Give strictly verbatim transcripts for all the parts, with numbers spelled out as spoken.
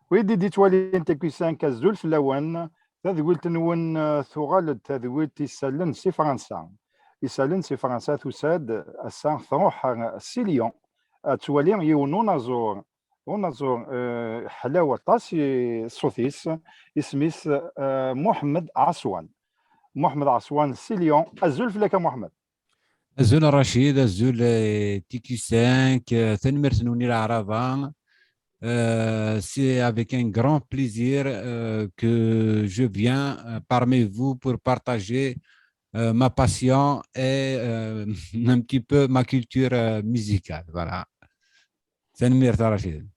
Wid i d-ittwalin T Q cinq, azul fell-awen. Tadwilt-nwen, eh, tuɣal-d tadwilt isallen si Fransa. Isallen si Fransa tusa-d ass-a, tṛuḥ, eh, si Lyon. Ad twali yiwen unaẓur, unaẓur, eh, ḥlaw aṭas i ṣṣut-is, isem-is, eh, Muḥemmed Ɛaswan. Muḥemmed Ɛaswan si Lyon. Azul fell-ak a Muḥemmed. Azul a Racid, azul, eh, T Q cinq, eh, tanemmirt-nwen i leɛraba. Euh, c'est avec un grand plaisir, euh, que je viens, euh, parmi vous pour partager, euh, ma passion et, euh, un petit peu ma culture, euh, musicale. Voilà. Tanemmirt a Racid.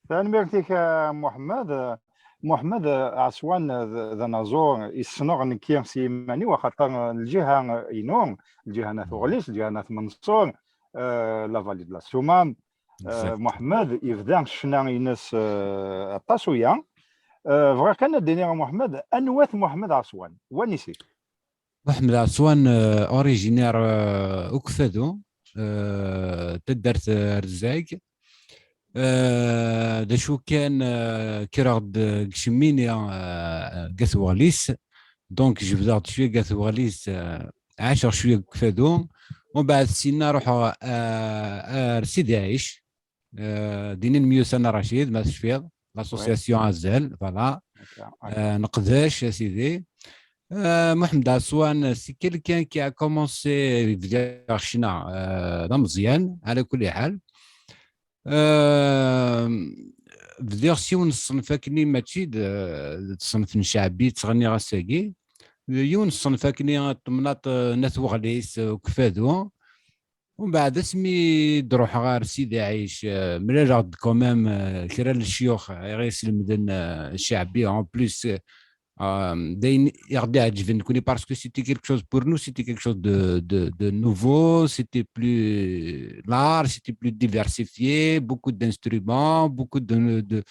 Tanemmirt-ik a Muḥemmed. Muḥemmed, eh, Ɛaswan, eh, d, d anaẓur i ssneɣ nekki s yiman-iw, axaṭer, eh, lǧiha, eh, inu, lǧiha n At Uɣlis, lǧiha n At Menṣur, eh, la Vallée de la Souma. Eh, Muḥemmed yebda ccna-ines, eh, aṭas uya. Eh, bɣiɣ kan ad d-iniɣ a Muḥemmed, anwa-t Muḥemmed Ɛaswan? Wanis-it? Muḥemmed Ɛaswan, euh, originaire, euh, Ukfadu, euh, taddart, euh, Rzag. Euh, d acu kan, euh, kkreɣ-d deg cemmi-nni, euh, deg At Weɣlis. Donc, jebdeɣ-d cwiya deg At Weɣlis, euh, ɛaceɣ cwiya deg Ukfadu. Umbeɛd, sinna ruḥeɣ, euh, ar Sidi Ɛic. Euh, din i nemyussan a Racid, ma tecfiḍ, l'association Azal, voilà. Euh, neqdec, a sidi. Euh, Mohamed Aswan, c'est quelqu'un qui a commencé, bdiɣ ccna, euh, d ameẓyan, ala kulli ḥal. Euh, bdiɣ s yiwen n ṣṣenf akkenni, mačči d, d ṣṣenf n ceɛbi ttɣenniɣ ass-agi. Yiwen n ṣṣenf akkenni, temnaḍt, euh, n At Weɣlis, euh, Ukfadu. Umbeɛd, asmi d-ruḥeɣ ɣer Sidi Ɛic, euh, mlaleɣ-d quand même, euh, kra n lecyux, euh, i ɣ-yeslemden, euh, cceɛbi. En plus, euh, euh, d ayen i ɣ-d-iɛeǧben nekkni, parce que c'était quelque chose, pour nous, c'était quelque chose de, de, de nouveau, c'était plus large, c'était plus diversifié, beaucoup d'instruments, beaucoup de, de,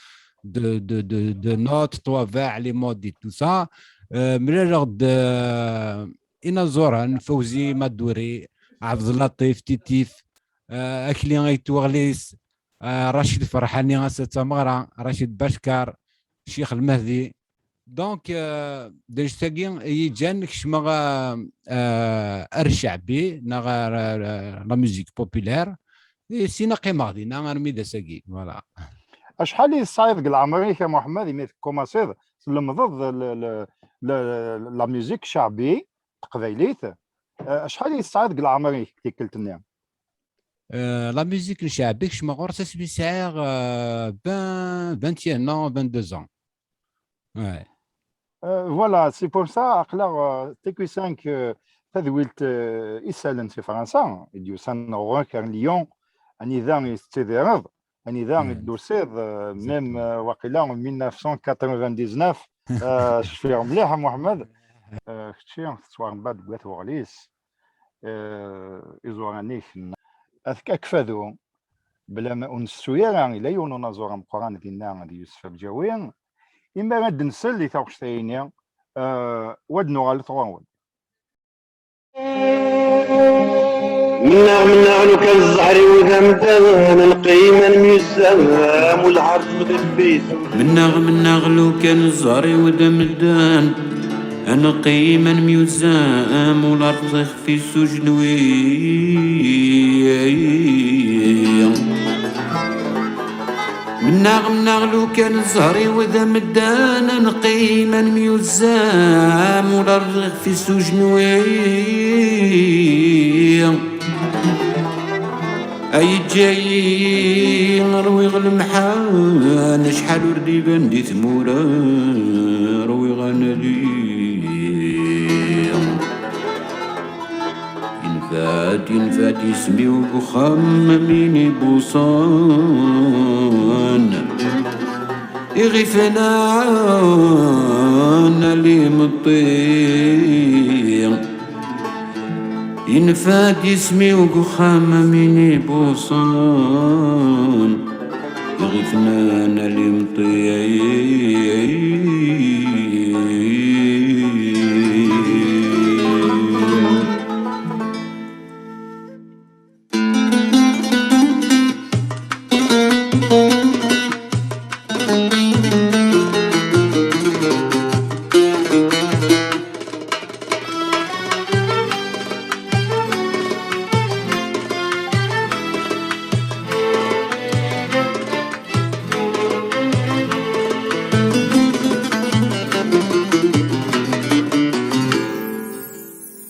de, de, de, de notes, ṭṭwabeɛ, les modes et tout ça. Euh, mlaleɣ-d, euh, inaẓuren, Fawzi Madouri, Ɛebd Laṭif Titif, euh, Akli Ayt Weɣlis, euh, Racid Ferḥani, ass-a d tameɣra, Racid Bacekar, Ccix Lmehdi. Donc, euh, d acu-agi i yi-ǧǧan kecmeɣ, euh, euh, ar cceɛbi, neɣ ar, ar, ar la musique populaire. Et sina qqimeɣ dinna armi d ass-agi, voilà. Acḥal i tesɛiḍ deg leɛmer-ik a Muḥemmed, imi tkumaṣiḍ tlemdeḍ le, le, le, la musique cceɛbi, taqbaylit? Euh, acḥal i tesɛiḍ deg leɛmer-ik tikkelt-nni? Euh, la musique n cceɛbi kecmeɣ ɣur-s asmi sɛiɣ, euh, vingt, vingt et un ans, vingt-deux ans. Ouais. Euh, voilà, c'est pour ça, aql-aɣ, euh, T Q cinq, euh, tadwilt, euh, isallen si Fransa, i d-yusan ɣur-k ar Lyon, anida i tettidireḍ, anida i d-tusiḍ, euh, même, euh, waqila en mille neuf cent quatre-vingt-dix-neuf, euh, cfiɣ mliḥ a Muḥemmed, euh, kečči tettwarebbaḍ deg At Weɣlis, euh, iẓuran-ik n At Akfadu, bla ma ur nsettu ara, yella yiwen unaẓur ameqqran dinna d Yusef Abǧawi. Imi ara d-nsel i taɣect-ayini, euh, wa d-nuɣal ɣur-wen. Mennaɣ, mennaɣ lukan ẓẓher-iw d amdan, ad neqqim ad nemyussan, am ulḥerf ixef-is. Mennaɣ, mennaɣ lukan ẓẓher-iw d amdan, ad neqqim ad nemyussan, am ulḥerf ixef-is ujenwi. Mennaɣ, mennaɣ lukan ẓẓher-iw d amdan, ad neqqim ad nemyussan, am ulḥerf ixef-is ujenwi. Ay ǧǧayi, rwiɣ lemḥan, acḥal ur d-iban di tmura, rwiɣ anadi. Yenfa-d, yenfa-d isem-iw deg uxxam am win ibuṣan. Iɣ ifnan al imeṭṭi. Yenfa-d isem-iw deg uxxam am win ibuṣan. Iɣ ifnan al imeṭṭi.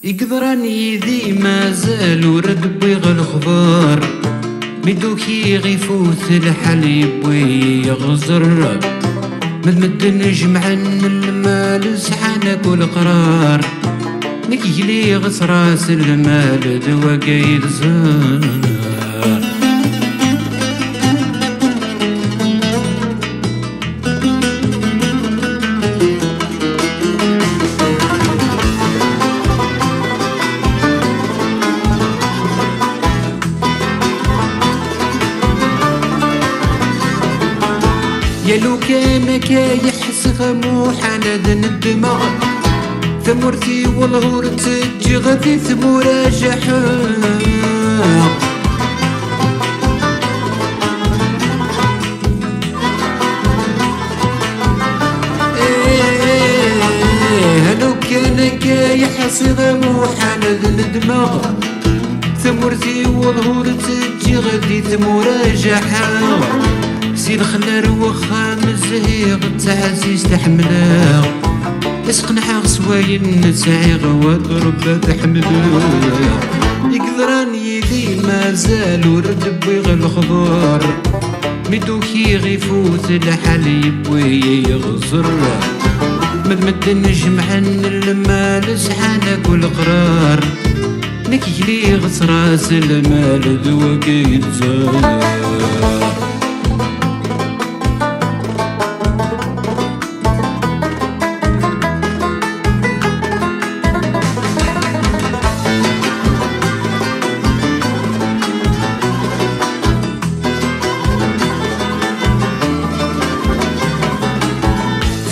I yeḍran yid-i mazal ur d-wwiɣ lexbar. Mi d-ukiɣ ifut lḥal, yewwi-yi yeɣzer. Ma d medden jemɛen lmal, sɛan akk leqrar. Nekk gliɣ s ras lmal, d wagga i d ẓẓher. Ya lukan akka i ḥesseɣ, muḥal ad nedmeɣ. Tamurt-iw ur tt-ǧǧiɣ di tmura jaḥeɣ. Ih, lukan akka i ḥsiɣ, muḥal ad nedmeɣ. Tamurt-iw ur tt-ǧǧiɣ di tmura jaḥeɣ. Si lexla ar wexxam zhiɣ, d taɛzizt ḥemmleɣ. Ad s-qenɛeɣ s wayen sɛiɣ, wa d Rebbi ad ḥemdeɣ. I yeḍran yid-i mazal ur d-wwiɣ lexbar. Mi d-ukiɣ ifut lḥal, yewwi-yi yeɣzer. Ma d medden jemɛen lmal, sɛan akk leqrar. Nekk gliɣ s ras lmal, d wagi yettẓar.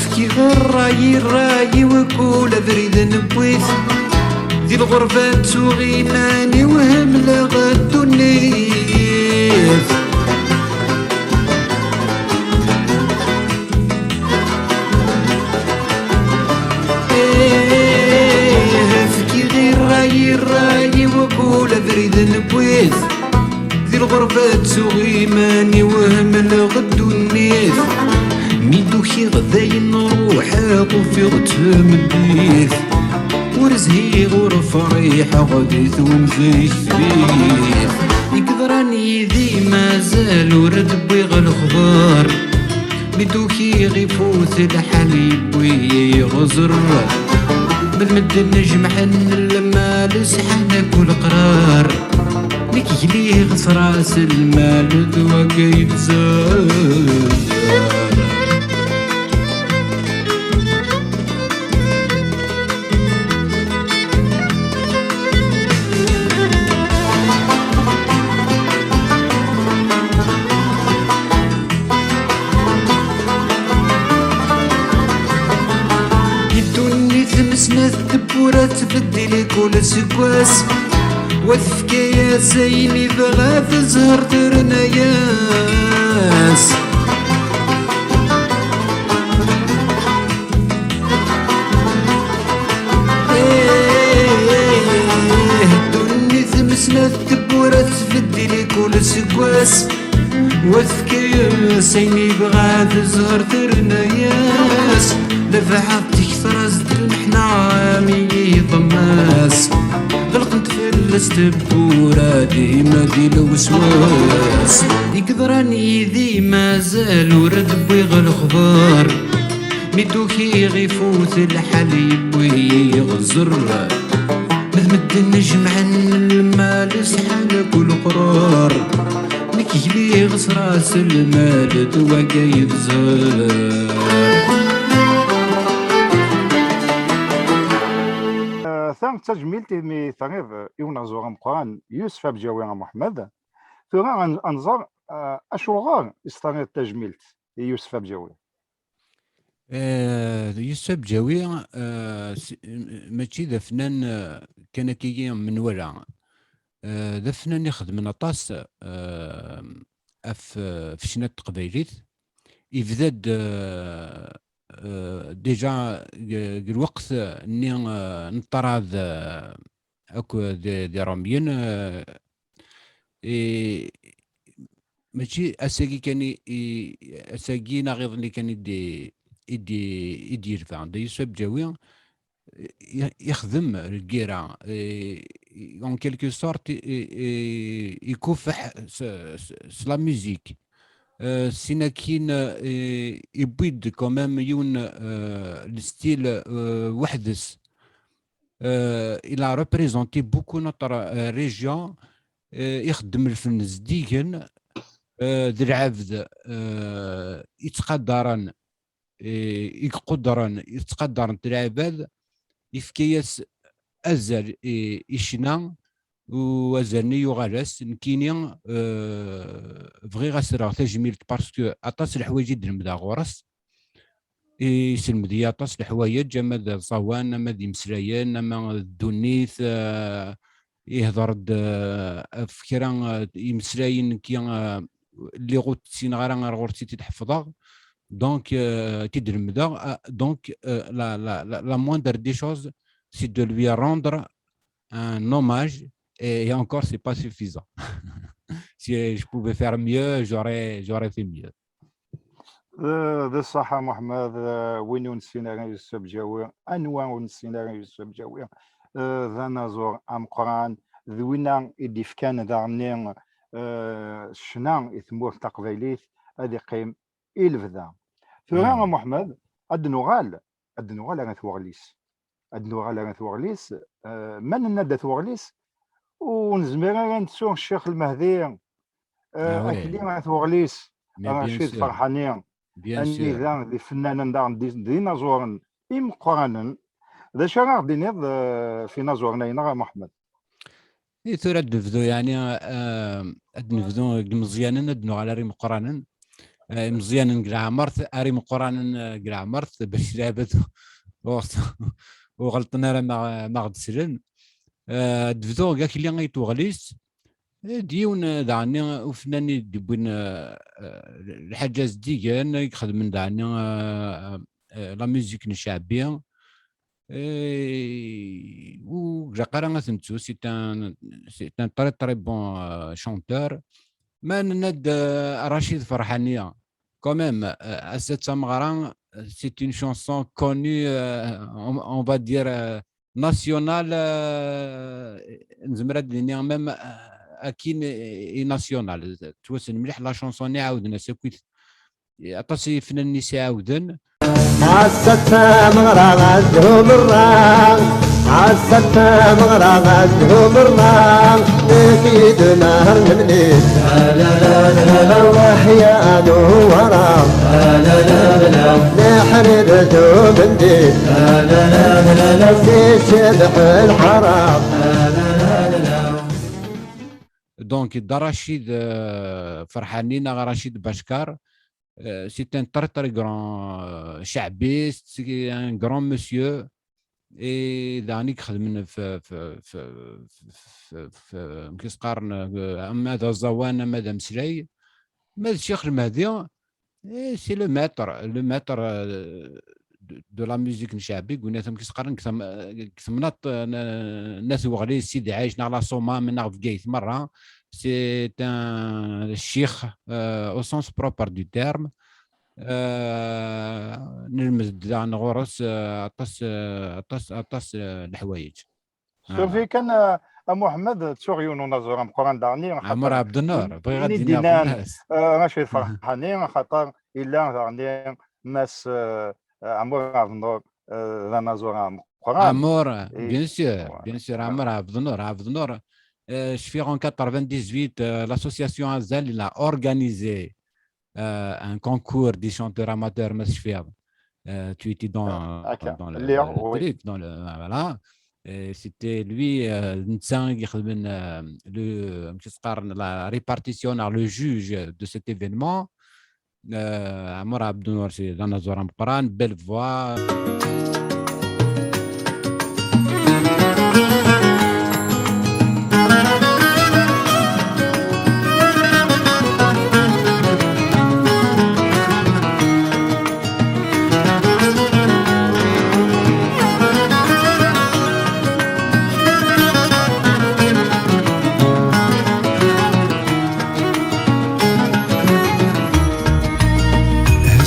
Fkiɣ ṛṛay i ṛṛay-iw, kul abrid newwi-t. Di lɣerba ttuɣ iman-iw, hemmleɣ ddunit. Ih, fkiɣ i ṛṛay i ṛṛay-iw, kul abrid newwi-t. Di lɣerba ttuɣ iman-iw, hemmleɣ ddunit. Mi d-ukiɣ dayen ruḥeɣ, ufiɣ-tt meddit. Ur zhiɣ, ur friḥeɣ di twenza-k tbit. I yeḍran yid-i mazal ur d-wwiɣ lexbar. Mi d-ukiɣ ifut lḥal, yewwi-yi yeɣzer. Ma d medden jemɛen lmal, sɛan akk leqrar. Nekk gliɣ s ras lmal, d wagi yettẓar. Di ddunit m snat tewwura, tettbeddil kul aseggas. Wa tefka-yas ayen ibɣa, tezher terna-yas. Ih, ddunit m snat tewwura, tettbeddil kul aseggas. Wa tefka-yas ayen yebɣa, tezher terna-yas. Lefɛa tekter-as-d lmeḥna mi iṭemmas. Ɣelqent fell-as tewwura, dima di lewswas. I yeḍran yid-i mazal ur d-wwiɣ lexbar. Mi d-ukiɣ ifut lḥal, yewwi-yi yeɣzer. Ma d medden jemɛen lmal, sɛan akk leqrar. Nekk gliɣ s ras lmal, d wagi yettẓar. Ah, ta d tajmilt imi terriḍ i unaẓur ameqqran Yusef Abǧawi Amuḥemmed. Tura ad n-, ad nẓer, ah, acuɣer i s-terriḍ tajmilt i Yusef Abǧawi. Eh, Yusef Abǧawi, eh, s-, m-, mačči d afnan, eh, kan akkagi menwala. Eh, d afnan ixedmen aṭas, eh, af, eh, f ccna n teqbaylit. Ibda-d, eh, eh, déjà g-, g lweqt-nni, eh, n ṭṭrad, eh, akk d, d Iṛumyen, eh, i, mačči ass-agi kan i, i, ass-agi neɣ iḍelli kan i d-, i d-, i d-yelba. Anda Yusef Abǧawi, i- ixdem lgira, i- i- en quelque sorte, i- i- ikufeḥ s, s, s la musique. Euh, sin akin, euh, iwwi-d quand même yiwen, euh, le style, euh, weḥd-s. Euh, il a représenté beaucoup notre, euh, région. Euh, ixeddem lfen zeddigen, euh, d lɛebd, euh, ittqadaren, euh, i iqudren, ittqadaren lɛibad, ifka-yas azal i, i ccna, u azal-nni yuɣal-as. Nekkini, euh, bɣiɣ ad s-rreɣ tajmilt parce que aṭas n leḥwayeǧ i d-lemdeɣ ɣur-s. Iselmed-iyi aṭas n leḥwayeǧ, ama d aẓawan, ama d imeslayen, ama d ddunit, euh, ihḍer-d, euh, ɣef kra, euh, imeslayen nekki, euh, lliɣ ur tt-ssineɣ ara ar ɣur-s i t-id-ḥefḍeɣ. Donc, euh, t-id-lemdeɣ. Ah, donc, euh, la, la, la, la moindre des choses, c'est de lui rendre un hommage. Et, et encore, c'est pas suffisant. Si je pouvais faire mieux, j'aurais, j'aurais fait mieux. D, d ṣṣeḥ a Muḥemmed, eh, win ur nessin ara Yusef Bǧawi, anwa ur nessin ara Yusef Bǧawi? Eh, d anaẓur ameqqran, d winna i d-ifkan daɣenni, eh, ccna i tmurt taqbaylit, ad iqqim i lebda. Tura a Muḥemmed, ad d-nuɣal, ad d-nuɣal ar At Weɣlis. Ad d-nuɣal ar At Weɣlis, eh, ma nenna-d At Weɣlis, ur nezmir ara ad nettu Ccix Lmehdi, eh, akli At Weɣlis, Racid Ferḥani, anida d ifennanen daɣen d, d inaẓuren imeqqranen. D acu ara ɣ-d-tiniḍ, eh, f inaẓuren-a-ineɣ a Muḥemmed? I tura ad nebdu, yeɛni, eh, ad nebdu deg imeẓyanen, ad nuɣal ar imeqqranen. Eh, imeẓyanen deg leɛmert, ar imeqqranen, eh, deg leɛmert, bac lɛebad ur, ur ɣelṭen ara ma, ma ɣ-d-slen. Eh, ad nebdu deg akli At Weɣlis. Eh, d yiwen, eh, daɣen, eh, ufennan i d-yewwin, eh, eh, lḥaǧa zeddigen, i ixedmen daɣen, eh, eh, la musique n cceɛbi. Eh, ur ilaq ara ad t-nettu, c'est un, c'est un très, très bon, euh, chanteur. Ma nenna-d, euh, Racid Ferḥani, quand même, euh, Ass-a d tameɣra, c'est une chanson connue, euh, on, on va dire, euh, nationale, euh, nezmer ad d-nini même, euh, akkin i, i nationale. Tettwassen mliḥ la chanson-nni, ɛawden-as akkit. Aṭas n yifennanen i s-iɛawden. Ass-a d tameɣra, ad d-humerra. Ass-a d tameɣra, ad d-humerra. Nekk d nehr n Mlis. Leḥya Newwara. Leḥrib d umendil. Icebḥ lḥaṛa. Donc, Dda Racid, euh, Ferḥani neɣ Racid Backar, euh, c'est un très, très grand, euh, ceɛbist, c'est un grand monsieur. Et daɣen i ixedmen f, f, f, f, f, amek i s-qqaren, euh, ama d aẓawan, ama d ameslay. Ma d Ccix Lmehdi, eh, c'est le maître, le maître, euh, de, de la musique n cceɛbi, deg winat amek i s-qqaren, deg tem-, deg temnaḍt, euh, n, n At Weɣlis, Sidi Ɛic, neɣ la Sommam, neɣ Bgayet merra. C'est un ccix, euh, au sens propre du terme. Euh, nelmed daɣen ɣur-s, euh, aṭas, euh, aṭas, aṭas, euh, n leḥwayeǧ. Surfi kan, euh, a Muḥemmed, ttuɣ yiwen unaẓur ameqqran daɣen, Ɛmur Ɛebdennur, bɣiɣ ad d-iniɣ fell-as. Euh, Racid Ferḥani, axaṭer yella daɣen Mass, euh, Ɛmur Ɛebdennur, euh, d anaẓur ameqqran. Ɛmur, bien sûr, bien sûr, Ɛmur Ɛebdennur, Ɛebdennur. Euh, je suis en quatre-vingt-dix-huit, euh, l'association Azal, il a organisé euh, un concours des chanteurs amateurs, ma tecfiḍ. Euh, tu étais dans, dans le, le truc, dans le, voilà. Et c'était lui, euh, netta i ixedmen, euh, le, amek i s-qqaren, la répartition, le juge de cet événement. Euh, Ɛmur Ɛebdennur, c'est d anaẓur ameqqran, belle voix.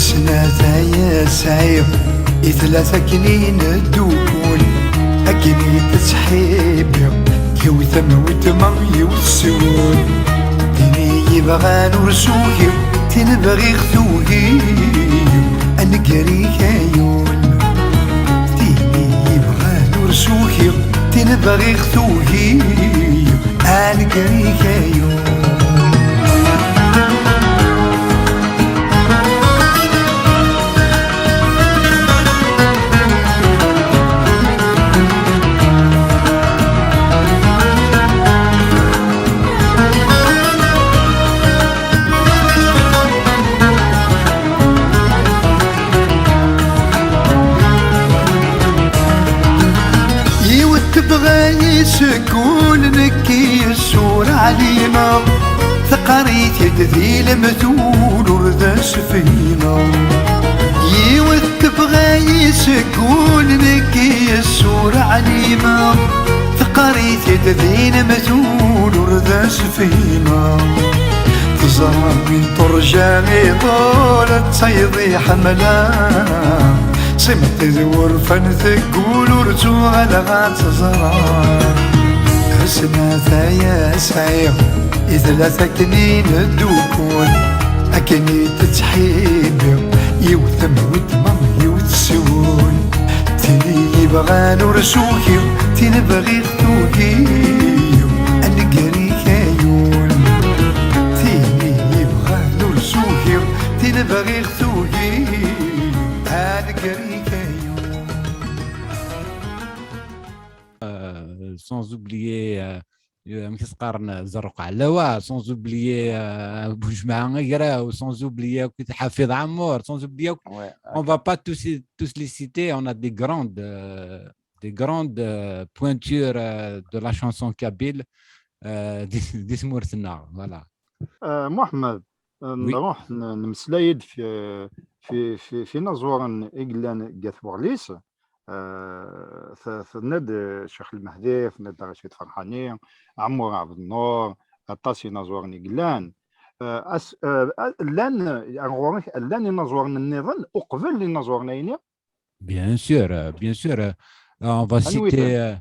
Snat ay sɛiɣ i tlata akken i neddukul. Ini-d ttḥibbiɣ, yiwet am weltma, yiwet swen. Tin i yebɣan ur sukiɣ, tin bɣiɣ tugi a nger ikayun. Tin i yebɣan ur sukiɣ, tin bɣiɣ tugi a nger ikayun. Yiwet tebɣa-yi seg ul, nekk yes-s ur ɛlimeɣ. Teqqar-it-id di lemtul, ur d as-fhimeɣ. Yiwet tebɣa-yi seg ul, nekk yes-s ur ɛlimeɣ. Teqqar-it-id di lemtul, ur d as-fhimeɣ. Teẓra win turǧa iḍul, d tayeḍ iḥemmleɣ. Ṣimet d wurfan teggul, ur ttuɣaleɣ ad teẓreɣ. Ḥesna taya sɛiɣ, i tlata akken i neddukul. Akken i tettḥibbi, yiwet am weltma, yiwet seg-wen. Tin i yebɣan ur sukiɣ, tin bɣiɣ tugi a nger ikayun. Tin i yebɣan ur sukiɣ, tin bɣiɣ tugi a nger ikayun. Euh, sans oublier, euh, euh, amek i s-qqaren, Zerruq Ɛlawa, sans oublier, euh, Bujemɛa Agraw, sans oublier akk Ḥafid Ɛemmur, sans oublier akk, ouais, on va pas tous, tous les citer, on a des grandes, euh, des grandes, euh, pointures, euh, de la chanson kabyle, euh, di, di tmurt-nneɣ, voilà. Euh, Mohamed, euh, oui, nruḥ n-, nemmeslay-d fi, fi, fi, fi inaẓuren i yellan deg At Weɣlis. Euh, t-, tenna-d, euh, Ccix Lmehdi, tenna-d Racid Ferḥani, Ɛemmur Ɛebdennur, aṭas inaẓuren i yellan. Euh, as-, euh, a-, llan, ar ɣur-k, llan inaẓuren nniḍen uqbel inaẓuren-ayni? Bien sûr, euh, bien sûr. Euh, on va citer, euh,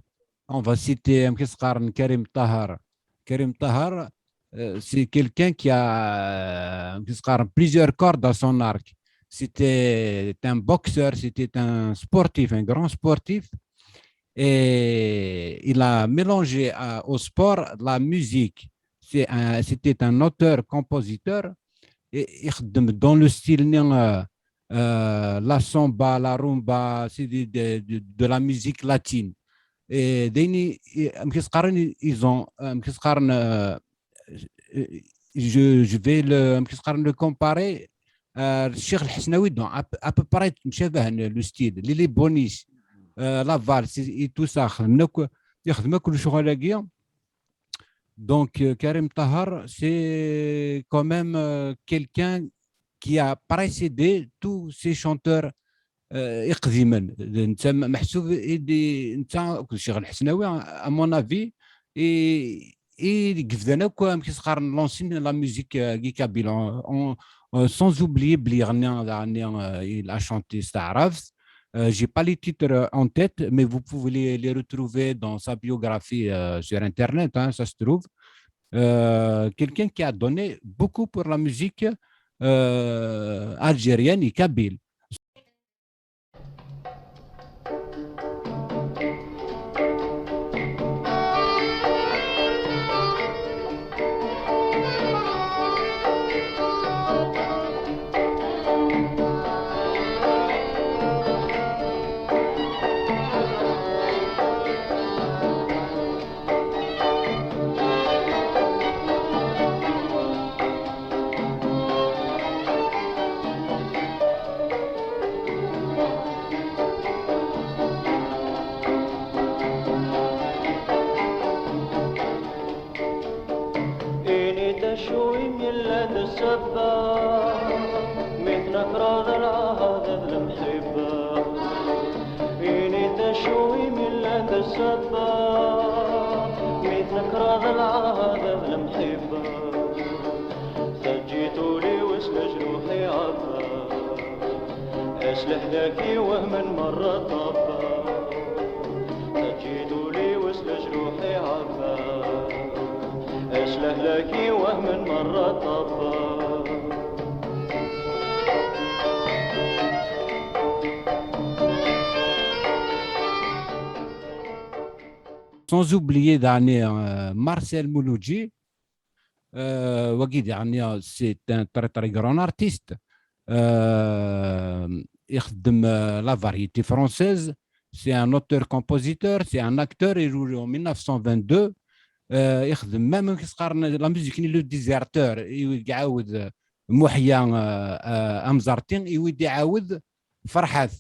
on va citer, euh, amek i s-qqaren, Karim Tahar. Karim Tahar, euh, c'est quelqu'un qui a, euh, amek i s-qqaren, plusieurs cordes à son arc. C'était un boxeur, c'était un sportif, un grand sportif. Et il a mélangé, euh, au sport la musique. C'est un, c'était un auteur-compositeur. Et il dans le style, euh, euh, la samba, la rumba, c'est de, de, de, de la musique latine. Et d'ailleurs, ils ont, euh, euh, je, je vais le, le comparer, euh, Cheikh Al-Hasnaoui, donc à, à peu près, le style, les Bonis, euh, la valse et, et tout ça. Donc, euh, Karim Tahar, c'est quand même, euh, quelqu'un qui a précédé tous ces chanteurs, euh, iqdimen. Netta meḥsub i d-, netta akked Ccix Lḥesnawi, à mon avis, i, i yebdan akk, amek i s-qqaren, lansin la musique, euh, kabyle, en, en, euh, sans oublier belli yeɣni, euh, il a chanté s taɛrabt. Euh, j'ai pas les titres, euh, en tête, mais vous pouvez les, les retrouver dans sa biographie, euh, sur Internet, hein, ça se trouve. Euh, quelqu'un qui a donné beaucoup pour la musique, euh, algérienne et kabyle. Ini-d acu i m-yellan d ssebba mi tnekreḍ lɛahed d lemḥibba. Ini-d acu i m-yellan d ssebba mi tnekreḍ lɛahed d lemḥibba. Teǧǧiḍ ul-iw s lejruḥ iɛebba, s lehlak iwehmen merra ṭṭabba. Iduli-w s lejruḥ iɛebba, aclahlak-iw ahmen merra ṭṭabba. Sans oublier daɣen, euh, Marcel Mouloudji, euh, wagi daɣen, c'est un très très grand artiste. Euh, ixeddem, euh, la variété française. C'est un auteur-compositeur, c'est un acteur, ilul en mille neuf cent vingt-deux. Euh, ixeddem même amek i s-qqaren la musique-nni, Le Déserteur, i wi d-iɛawed, euh, Muḥya, euh, euh, Amẓarti, i wi d-iɛawed Ferḥat.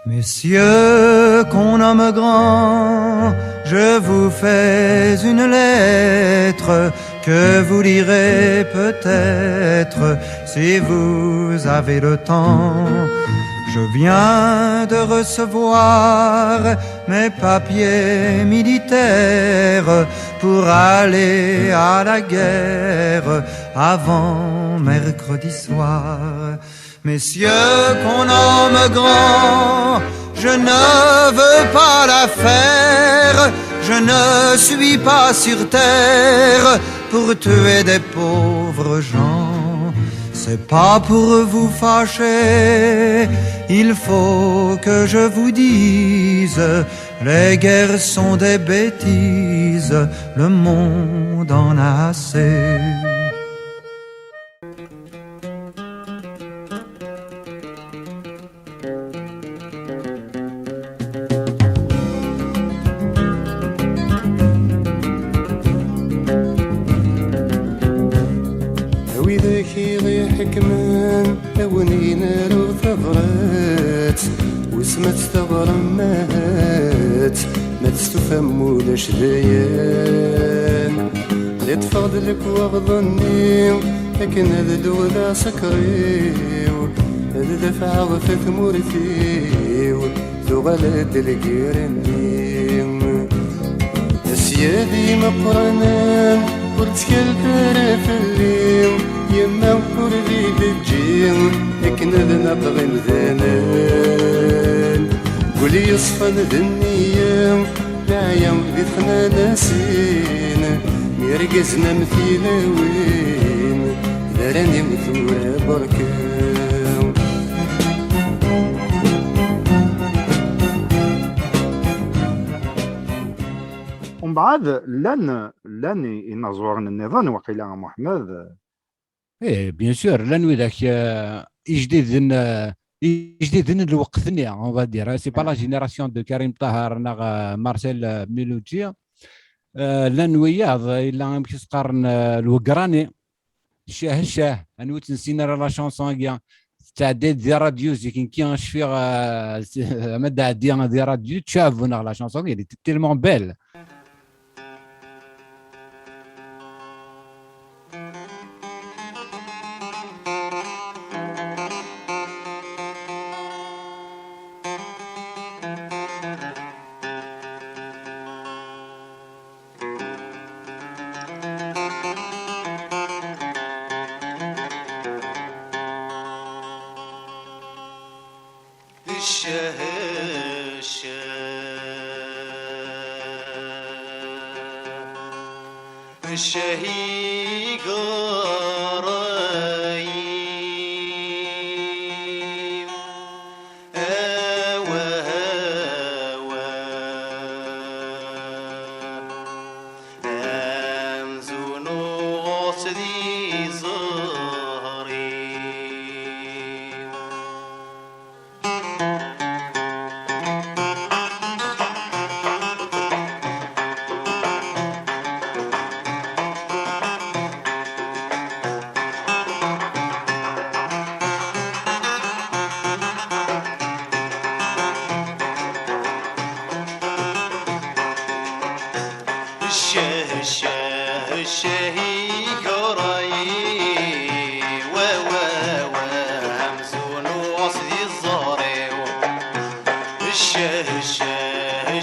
Messieurs, qu'on nomme grand, je vous fais une lettre que vous lirez peut-être si vous avez le temps. Je viens de recevoir mes papiers militaires pour aller à la guerre avant mercredi soir. Messieurs, qu'on nomme grand, je ne veux pas la faire, je ne suis pas sur terre pour tuer des pauvres gens. C'est pas pour vous fâcher, il faut que je vous dise, les guerres sont des bêtises, le monde en a assez. Widak i ɣ-iḥekmen a wen-in-aruɣ tabrat, wissen ma ad tt-teɣrem ahat, ma testufam ulac dayen. Iṭṭef-aɣ-d lekwaɣeḍ-nni akken ad luɣ d asekriw, ad dafɛeɣ ɣef tmurt-iw, tuɣal-d lgirra-nni. Asyad imeqqranen ur ttkalet ara fell-i, yemma ur d-iyi-d-teǧǧi akken ad naqeḍ imdanen. Guli yeṣfan d nniya, leɛya di texnanasin, mi irgazen am tilawin, d ara nim tura berka. Umbeɛd llan, llan inaẓuren nniḍen, waqila, a Muḥemmed. Eh, bien sûr, llan widak, euh, ijdiden, euh, ijdiden n lweqt-nni, on va dire. C'est pas la génération de Karim Tahar neɣ, euh, Marcel, euh, Mouloudji. Euh, llan wiyaḍ, yella amek i s-qqaren, euh, lwegrani. Ccah, ccah, anwa ur tt-nessin ara la chanson-agi? Tettɛedday-d di radio, zik nekki cfiɣ, euh, ama d-ɛeddi di radio, tcab neɣ la chanson-agi, elle était tellement belle.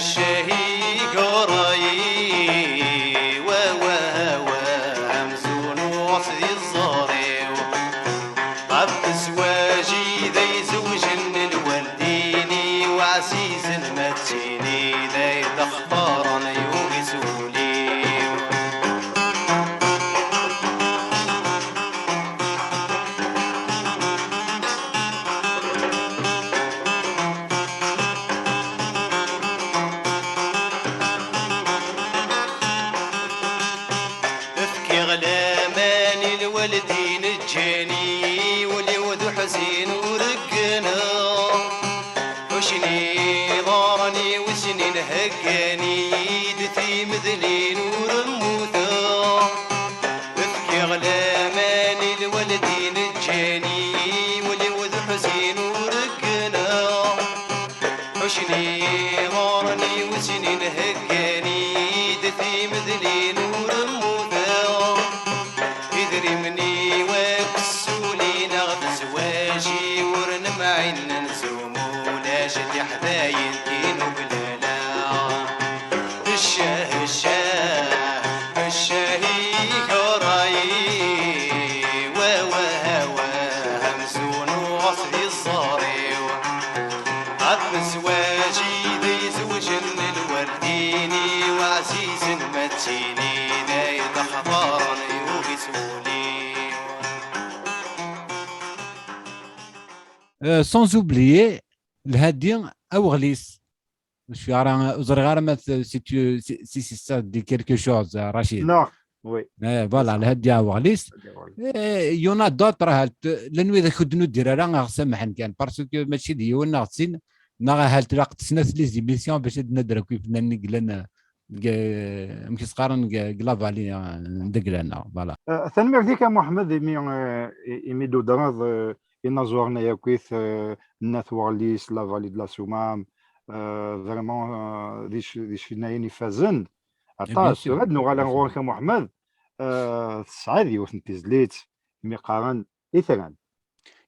Ccah igerray, wa, wa, wa, amzun uɣet di ẓẓer-iw. Ɣef zzwaǧ i d ay zewjen lwaldin-iw ɛzizen, ma d tin i d ay d-xeṭren yugi s wul-iw. Fkiɣ laman i lwaldin ǧǧan-iyi, ul-iw d uḥzin ur gganeɣ. Ḥuccen iḍarren-iw snin, heggan-iyi-d timedlin ur mmuteɣ. Fkiɣ laman i lwaldin ǧǧan-iyi, ul-iw d uḥzin ur gganeɣ. Ḥuccen iḍarren-iw snin, heggan-iyi-d timedlin ur mmuteɣ. Idrimen-iw akk ssulin ɣef zzwaǧ-iw ur nemɛin nzum ulac tiḥdayin tinublala. Ccah, ccah, ccah igerray, wa, wa, wa, amzun uɣet di ẓẓer-iw. Ɣef zzwaǧ i d ay zewjen lwaldin-iw ɛzizen, ma d tin i d ay d-xeṭren yugi s wul-iw. Euh, sans oublier Lhadi Aweɣlis. Je suis ara, ur ẓriɣ ara ma t-, si tu, si, si, si ça dit quelque chose, euh, Rachid. Non, oui. Eh, voilà, Lhadi Aweɣlis. Lhadi Aweɣlis. Eh, il y en a d'autres, ahat, llan wid ak ur d-nuddir ara, ɣer samaḥen kan, parce que mačči d yiwen neɣ d sin, neɣ ahat laqent snat les émissions bac ad d-nadder akk ifennanen i yellan, eh, deg, eh, amek i s-qqaren, deg, deg la vallée, eh, n Degla-nneɣ, voilà. Eh, tanemmirt-ik a Muḥemmed, imi, eh, i-, imi d-tudreḍ, eh, inaẓuren-a akkit, eh, n At Weɣlis, la vallée de la Soummam, eh, vraiment, eh, d ic-, d icennayen ifazen. Eh, bien sûr. Aṭas, tura ad nuɣal ar ɣur-k a Muḥemmed, eh, tesɛiḍ yiwet n tezlit, imi qqaren Itran.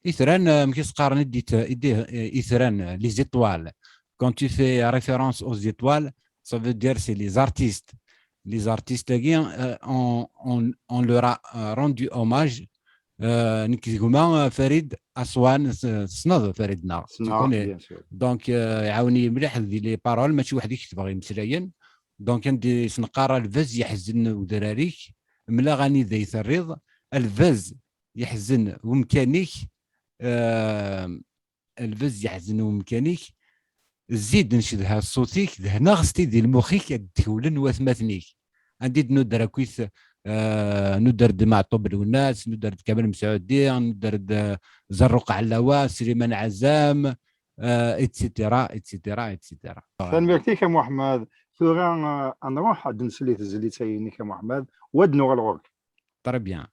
Itran, euh, amek i s-qqaren i d-it-, i d-, euh, itran, euh, les étoiles. Quand tu fais référence aux étoiles, ça veut dire c'est les artistes. Les artistes-agi, euh, on, on, on leur a, euh, rendu hommage. Euh, nekk d gma, euh, Farid Aswan, s-, tessneḍ Farid neɣ? Tu connais. Bien sûr. Donc, euh, iɛawen-iyi mliḥ di les paroles, mačči weḥd-i i ketbeɣ imeslayen. Donc, anda i s-neqqar: "A lbaz yeḥzen udrar-ik, mleɣ anida i terriḍ, a lbaz yeḥzen wemkan-ik, eh, a lbaz yeḥzen wemkan-ik, zid ncedha ṣṣut-ik, dehneɣ s tidi lmux-ik, ad d-kewlen watmaten-ik." Anda i d-nudder akkit, eh, nudder-d Meɛṭub Lwennas, nudder-d Kamal Mesɛudi, nudder-d, eh, Zerruq Ɛellawa, Sliman Ɛazam, eh, et cetera, et cetera, et cetera. Tanemmirt-ik a Muḥemmed. Tura, eh, ad nruḥ ad nsel i tezlit-a-inek a Muḥemmed, u ad nuɣal ɣur-k. Très bien.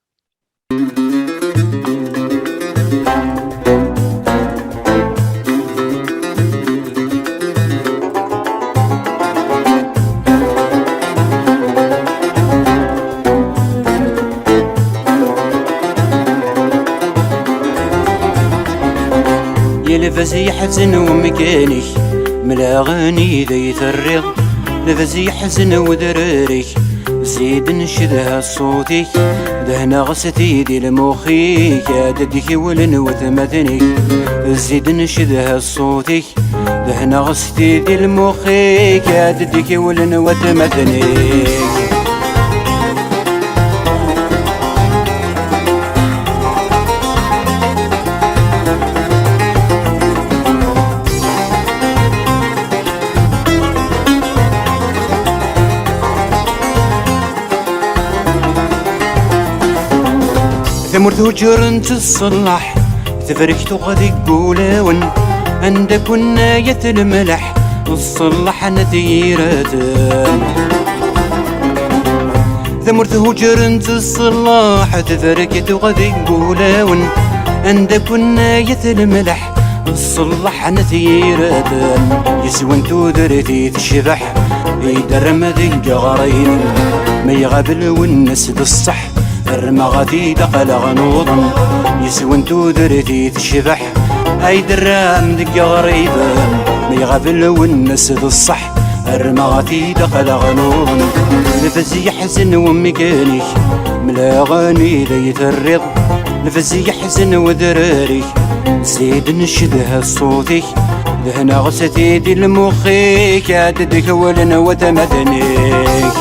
Yelbez yeḥzen wemkan-ik, mleɣ anida i terriḍ. Lebz yeḥzen wedrar-ik, zid ncedha ṣṣut-ik, dehneɣ s tidi lmux-ik, ad d-kewlen watmaten-ik. Zid ncedha ṣṣut-ik, dehneɣ s tidi lmux-ik, ad d-kewlen watmaten-ik. Tamurt hujren-tt ṣṣellaḥ, tebrek tuɣ deg wulawen, anda kunna yat lemlaḥ, ṣṣellaḥ n at yiraten. Tamurt hujren-tt ṣṣellaḥ, tebrek tuɣ deg wulawen, anda kunna yat lemlaḥ, ṣṣellaḥ n at yiraten. Yes-wen tudert i tecbeḥ, i d-terram deg iɣriden, ma iɣab Lwennas d ṣṣeḥ, rrmeɣ-t-id aql-aɣ nuḍen. Yes-wen tudert i tecbeḥ, ay d-terram deg iɣriden, ma iɣab Lwennas d ṣṣeḥ, Rrmeɣ-t-id aql-aɣ nuḍen. Lbaz yeḥzen wemkan-ik, mlaɣen i d ay terriḍ. Lbaz yeḥzen wedrar-ik, zid ncedha ṣṣut-ik. Dehneɣ s tid i lmux-ik, ɛeddi-d kawlen watmaten-ik.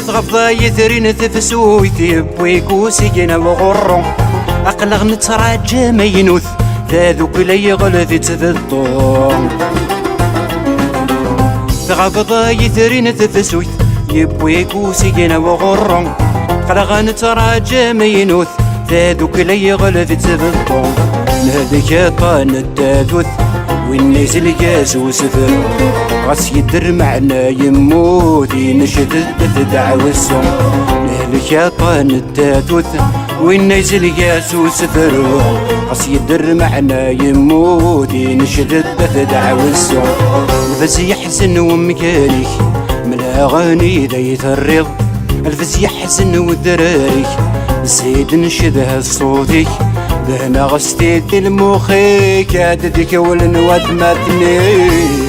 Tɣabḍa yetrin tefsut, yewwi-k usigna uɣurru. Aql-aɣ nettraǧa amaynut, tadukla yeɣleb-itt beṭṭu. Tɣabḍa yetrin tefsut, yewwi-k usigna uɣurru. Aql-aɣ nettraǧa amaynut, tadukla yeɣleb-itt beṭṭu. Nehlek aṭṭan n tatut, winna izelg-as usefru. Ɣas yedder meɛna yemmut, inecdet-d ddeɛwessu. Nehlek aṭṭan n tatut, winna izelg-as usefru. Ɣas yedder meɛna yemmut, inecdet-d ddeɛwessu. Lbaz yeḥzen wemkan-ik, mlaɣen i d ay terriḍ. Lbaz yeḥzen wedrar-ik, zid ncedha ṣṣut-ik. Dehneɣ s tid i lmux-ik, ɛeddi-d kawlen watmaten-ik.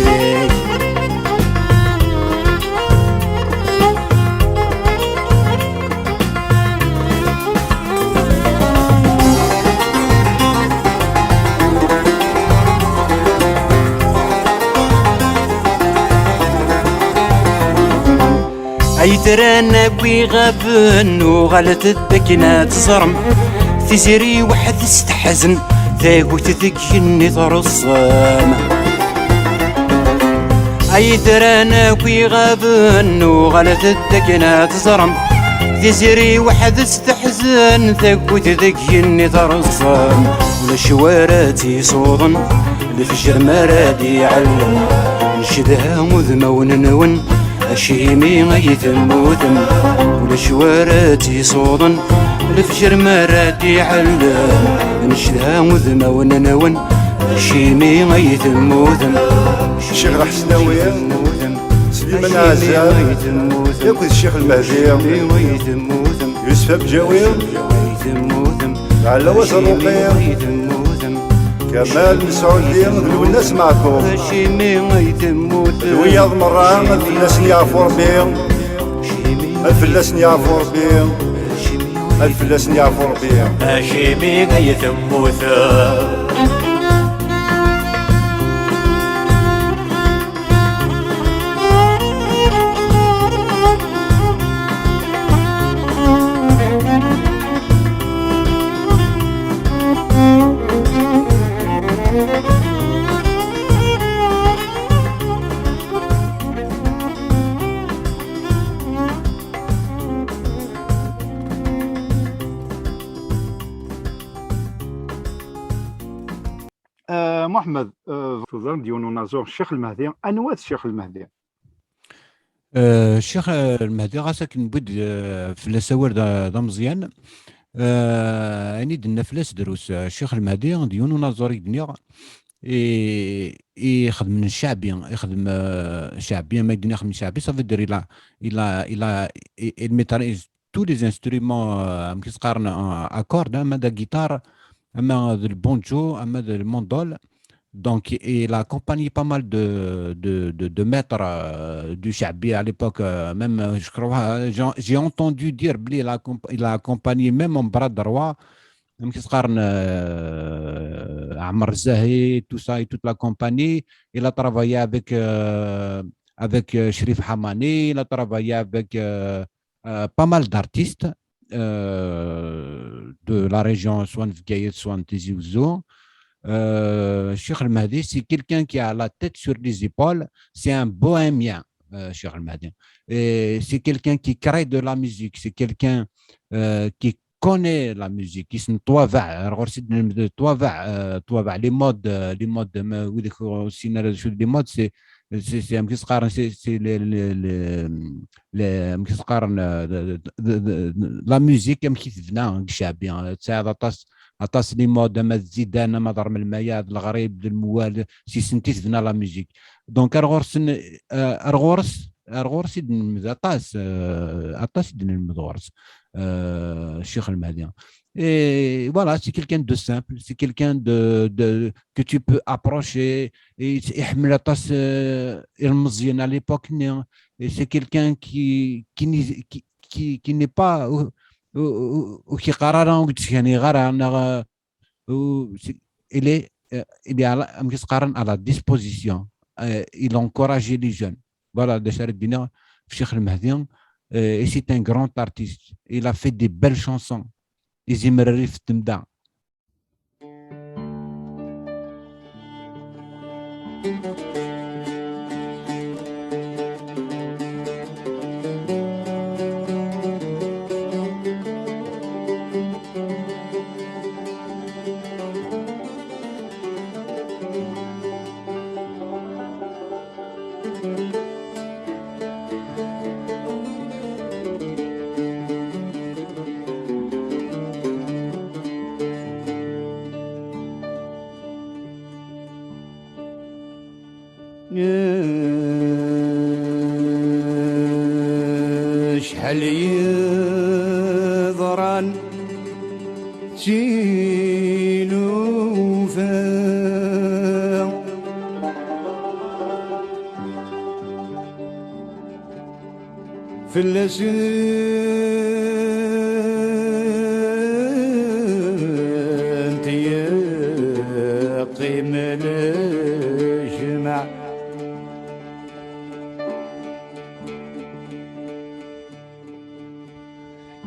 Ay tran akk iɣaben, uɣalet-d akken ad teẓrem. Tiziri weḥd-s teḥzen, tagut deg yigenni treṣṣem. Ay tran akk iɣaben, uɣalet-d akken ad teẓrem. Tiziri weḥd-s teḥzen, tagut deg yigenni treṣṣem. Ulac wara tt-isuḍen, lefjer mi ara d-iɛellem. Ncedha udmawen-nwen, acimi ay temmutem? Ulac wara tt-isuḍen, lefjer mi ara d-iɛellem. Ncedha udmawen-nwen, acimi ay temmutem? Ccix Lḥesnawi, Sliman Ɛezzam, akked Ccix Lmehdi, Yusef Abǧawi, Ɛellawas Rruqi, Kamal Mesɛudi d Lwennas Meɛtub. D wiyaḍ merra ad fell-asen yeɛfu Rebbi, ad fell-asen yeɛfu Rebbi, ad fell-asen yeɛfu Rebbi. Acimi ay temmutem? Ah, Muḥemmed, ah, tuẓam-d yiwen unaẓur, Ccix Lmehdi. Anwa-t Ccix Lmehdi? Ah, Ccix, ah, Lmehdi, ɣas akken newwi-d, ah, fell-as awal d, d ameẓyan. Ah, ayen i d-tenna fell-as drus, ah, Ccix Lmehdi d yiwen unaẓur i d-nniɣ, i, i ixedmen cceɛbi, ixdem, ah, cceɛbi, ma i d-nniɣ ixdem cceɛbi, ça veut dire il a, il a, il a, il, il maîtrise tous les instruments, euh, amek i s-qqaren, euh, à cordes, ama d la guitare, ama d le banjo, ama d le mandol. Donc, il a accompagné pas mal de, de, de, de maîtres, euh, du chabbi à l'époque, euh, même, euh, je crois, euh, j'ai, j'ai entendu dire, بلي il a accomp-, il a accompagné même un bras droit, amek i s-qqaren, euh, Amr Zahi, tout ça, et toute la compagnie. Il a travaillé avec, euh, avec, euh, Sherif Hamani, il a travaillé avec, euh, euh, pas mal d'artistes, euh, de la région, soit de Bgayet, soit de Tizi Ouzou. Euh, Cheikh El Mahdi, c'est quelqu'un qui a la tête sur les épaules, c'est un bohémien, euh, Cheikh El Mahdi. Et c'est quelqu'un qui crée de la musique, c'est quelqu'un, euh, qui connaît la musique, يتبع، راه غير سيدنا النبي يتبع، آه، يتبع les modes، آه، les modes، ما وديك سينا، les modes, c'est, c'est, c'est, c'est, c'est les, les, les, les, آه، la musique, amek i tebna, الشعبية. تساعد aṭas Aṭas les modes, ama d Zidane, ama d Rmelmaya, d Lɣrib, d Lmwal, s yisent i tebna la musique. Donc, ar ɣur-sen, euh, ar ɣur-s, ar ɣur-s i d-nelmed aṭas, euh, aṭas i d-nelmed ɣur-s, euh, Ccix Lmehdi. Et voilà, c'est quelqu'un de simple, c'est quelqu'un de, de, que tu peux approcher, et iḥemmel aṭas, euh, ilmeẓyen à l'époque-nni, et c'est quelqu'un qui, qui, n'est- qui, qui, qui n'est pas, ur, ur, ur, ur k-yeqqar ara, ur k-d-ttganiɣ ara, neɣ, euh, ur, c'est- il est, euh, il est à la, amek i s-qqaren, à la disposition. Euh, il encourage les jeunes. Voilà, d acu ara d-iniɣ f Ccix Lmehdi, euh, et c'est un grand artiste. Il a fait des belles chansons. Izimer rrif temda. Acḥal yeḍran tilufa fell-asent yeqqim lejmaɛ.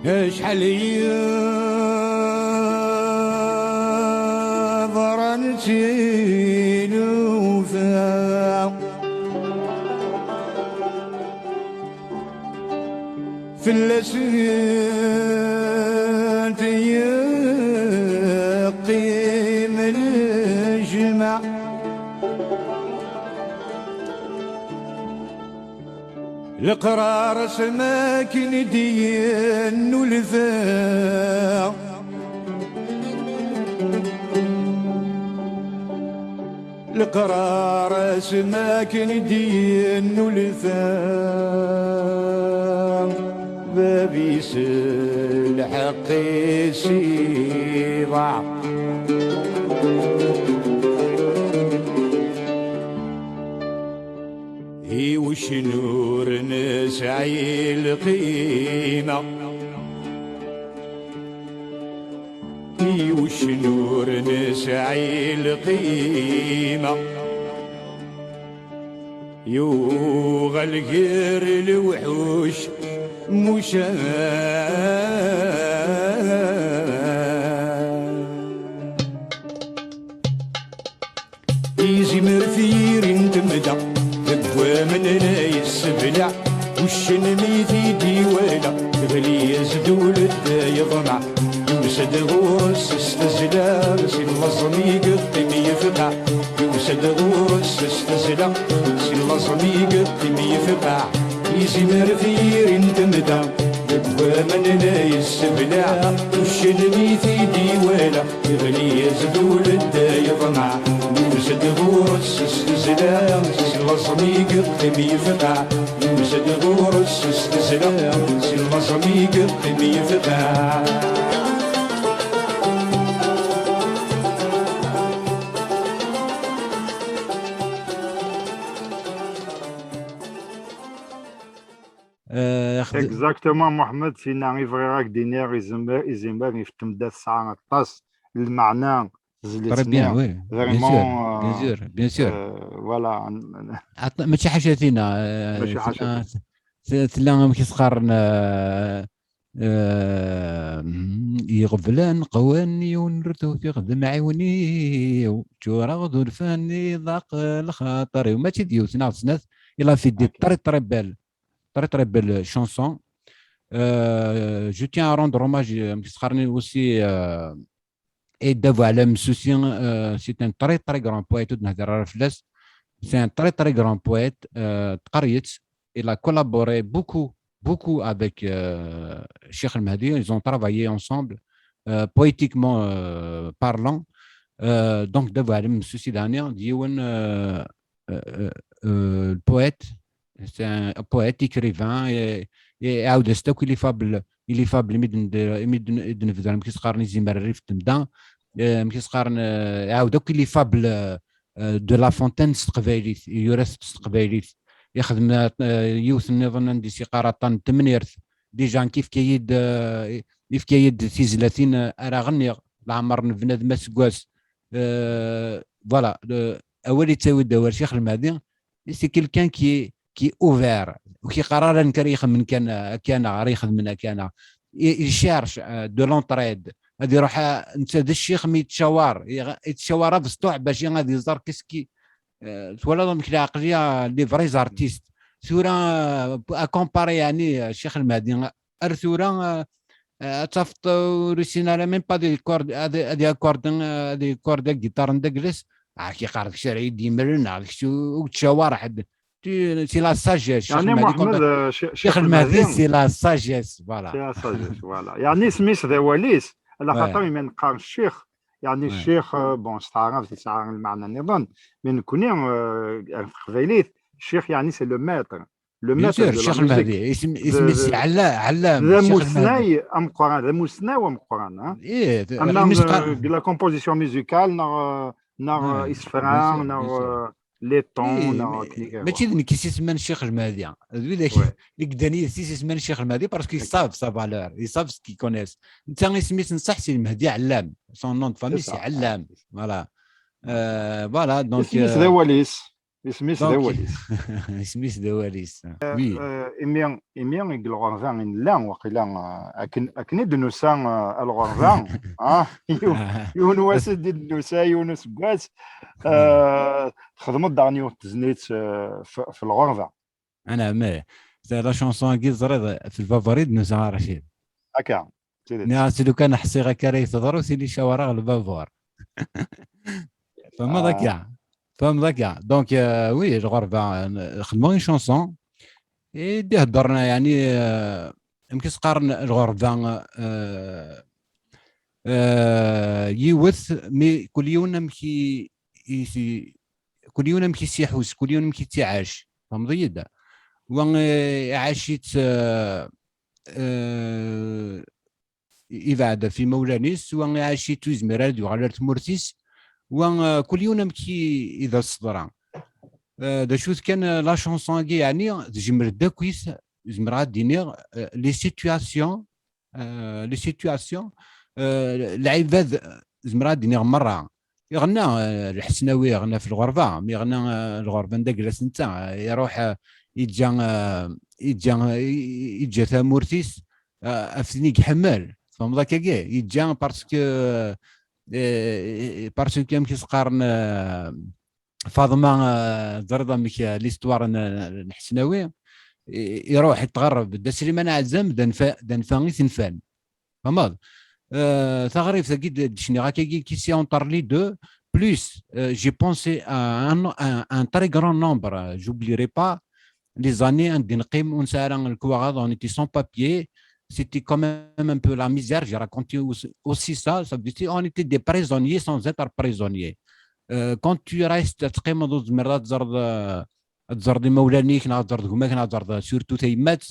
Acḥal yeḍran tilufa fell-asent yeqqim lejmaɛ. Leqrar asmakin i d-yennulfa. Leqrar asmakin i d-yennulfa. Bab-is lḥeqq-is iḍaɛ. I uccen ur nesɛi lqima, i uccen ur nesɛi lqima, yuɣal gar lewḥuc mucan. Izimer f yiri n temda, deg waman la yesseblaɛ, uccen mi t-id-iwala, teɣli-yas-d ula d yeḍmeɛ. Yusa-d ɣur-s s tezla, si laẓ mi yeqqim yefqeɛ. Yusa-d ɣur-s s tezla, si laẓ mi yeqqim yefqeɛ. Izimer f yiri n temda, deg waman la yesseblaɛ, uccen mi t-id-iwala, iɣli-yas-d ula d yeḍmeɛ. Yusa-d ɣur-s s tezla, si laẓ mi yeqqim yefqeɛ. Yusa-d ɣur-s s tezla, si laẓ mi yeqqim yefqeɛ. Euh, Exactement, Mohamed, sina i bɣiɣ ad k-d-iniɣ, izimer, izimer yeftem-d tesɛa aṭas n lmeɛna. Très bien, oui, bien sûr, bien sûr, bien sûr. Euh, voilà. Mačči ḥaca tina, euh, mačči ḥaca tina. Tella amek i s-qqaren, euh, euh, iɣeblan qwan yiwen ur tewfiq d amɛiwen-iw, ččureɣ d urfan iḍaq lxaṭer-iw. Mačči d yiwet neɣ d snat, il a fait des très très belles, très très belles chansons. Euh, je tiens à rendre hommage, euh, amek i s-qqaren aussi, euh, Ayt Dda Buɛlam Messusi, euh, c'est un très très grand poète, ur d-nehder ara fell-as. C'est un très très grand poète, euh, teqqar-itt, il a collaboré beaucoup, beaucoup avec, euh, Cheikh El Mehdi. Ils ont travaillé ensemble. euh, poétiquement euh, parlant. Euh, donc, d abuɛlem Messus Idani, d yiwen euh, euh, euh, poète, c'est un poète, écrivain, et, et iɛawed-as-d akk i les fables, i les fables imi d-, imi d-, d-, nebder amek i s-qqaren izimer rrif n temda, euh, amek i s-qqaren, euh, iɛawed akk i les fables euh, euh, de La Fontaine s teqbaylit, yura-t s teqbaylit. Ixdem euh, yiwet nniḍen anda i s-yeqqar aṭṭan n temnirt. Déjà nekk yefka-yi-d euh, yefka-yi-d tizlatin euh, ara ɣenniɣ, leɛmer n bnadem aseggas. Euh, voilà, le, awal yettawi-d awal Ccix Lmehdi, c'est quelqu'un qui est, qui est ouvert, ur k-yeqqar ara nekk ara ixemmen kan akka neɣ ara ixedmen akka neɣ. Il cherche euh, de l'entraide, ad iruḥ euh, netta d ccix mi yettcawar, yeɣ- yettcawar abesṭuḥ bac ad iẓer qu'est-ce qui euh, twalaḍ amek lɛeqliya, les vrais artistes. Tura euh, à comparer yeɛni euh, Ccix Lmehdi ar tura euh, euh, ad tafeḍ euh, ur yessin ara même pas ad icord- ad ad iakorden euh, ad icord agiṭar n dagles. Ah, ki qqar d kečč ara yi-d-yemmren neɣ d kečč ur ur yettcawar ḥedd. Tu- c'est la sagesse, Ccix Yeɛni Lmehdi, Muḥemmed, quand- euh, Ccix Ccix Ccix Lmehdi, Lmehdi, c'est la sagesse, voilà. C'est la sagesse, voilà. Yeɛni isem-is d awal-is, ala Ouais. Xaṭer imi neqqar ccix, yeɛni Ouais. Ccix, euh, bon, s taɛrabt yesɛa lmeɛna nniḍen, mais nekkni euh, ɣef teqbaylit, ccix yeɛni c'est le maître. Le Bien maître sûr, de la Ccix musique. Lmehdi, isem- D- isem-is d- Ɛella- Ɛellam, d Ccix Lmehdi. Amussnaw ameqqran, d amussnaw ameqqran, hein. Eh, Ama amek i s-qqar- euh, de la composition musicale, neɣ euh, neɣ Ouais, euh, isefra, bien sûr, neɣ bien sûr. euh, les tons, Oui, neɣ mais- akken i mačči d nekk i s-isemman Ccix Lmehdi, d widak Ouais. I yeddan yid-s i s-isemman Ccix Lmehdi, parce qu'ils Ok. savent sa valeur, ils savent ce qu'ils connaissent. Netta isem-is n ṣṣeḥ c'est Lmehdi Ɛellam, son nom de famille C'est c'est ça. Ɛellam. Voilà. Euh, voilà, donc Isem-is d euh, awal-is. Isem-is d donc awal-is. Isem-is d awal-is. Oui. Euh, imi imi i deg lɣerba i nella, waqila euh, akken akken i d-nusa euh, ar lɣerba, ah, yiwen yiwen wass i d-nusa, yiwen useggas, euh, txedmeḍ daɣen yiwet teznit euh, f f lɣerba. Anɛam, eh. C'est la chanson-agi teẓriḍ, f lbabuṛ i d-nusa a Racid. Akka, d tidet. Nniɣ-as lukan ḥṣiɣ akka ara yi-teḍru tili cawara ɣer lbabuṛ. Tfehmeḍ Ah. Akka? Tfehmeḍ akka? Donc euh, oui, lɣerba, euh, xedmeɣ une chanson i d-iheddren yeɛni euh, amek i s-qqaren lɣerba euh, euh, yiwet, mais kul yiwen amek i i- kul yiwen amek i s-iḥus, kul yiwen amek i tt-iɛac. Tfehmeḍ-iyi-d? Wa eh, iɛac-itt eh, eh, ibeɛd ɣef imawlan-is, wa iɛac-itt ur yezmir ara ad yuɣal ar tmurt-is, wa eh, kul yiwen amek i i d as-teḍra. Eh, d acu-t kan eh, la chanson-agi, yeɛni tejmer-d akkit, zemreɣ ad d-iniɣ eh, les situations euh, les situations, euh, lɛibad, euh, zemreɣ ad d-iniɣ merra. Iɣenna euh, Lḥesnawi, iɣenna f lɣerba, mi iɣenna euh, lɣerba n daglas netta, euh, iruḥ euh, iǧǧa euh, iǧǧa euh, i- i- iǧǧa tamurt-is euh, af tin i iḥemmel. Tfehmeḍ akkagi? Iǧǧa parce que euh, euh, parce que amek i s-qqaren euh, Faḍma, euh, teẓriḍ amek euh, l'histoire n n Lḥesnawi, i- iruḥ itɣerreb Dda Sliman Ɛezzam d anfa d anfa i t-nfan. Tfehmeḍ? Euh, taɣribt-agi d- d-cniɣ akkagi qui c'est entre les deux, plus euh, j'ai pensé à un, un, un très grand nombre, euh, j'oublierai pas les années anda i neqqim ur nesɛi ara lekwaɣeḍ, on était sans papier, c'était quand même un peu la misère, j'ai raconté aussi, aussi ça, ça veut dire on était des prisonniers sans être prisonniers. Euh, quand tu restes, teqqimeḍ ur tezmireḍ ad tẓerḍ euh, ad tẓerḍ imawlan-ik neɣ ad tẓerḍ gma-k neɣ ad tẓerḍ surtout tayemmat,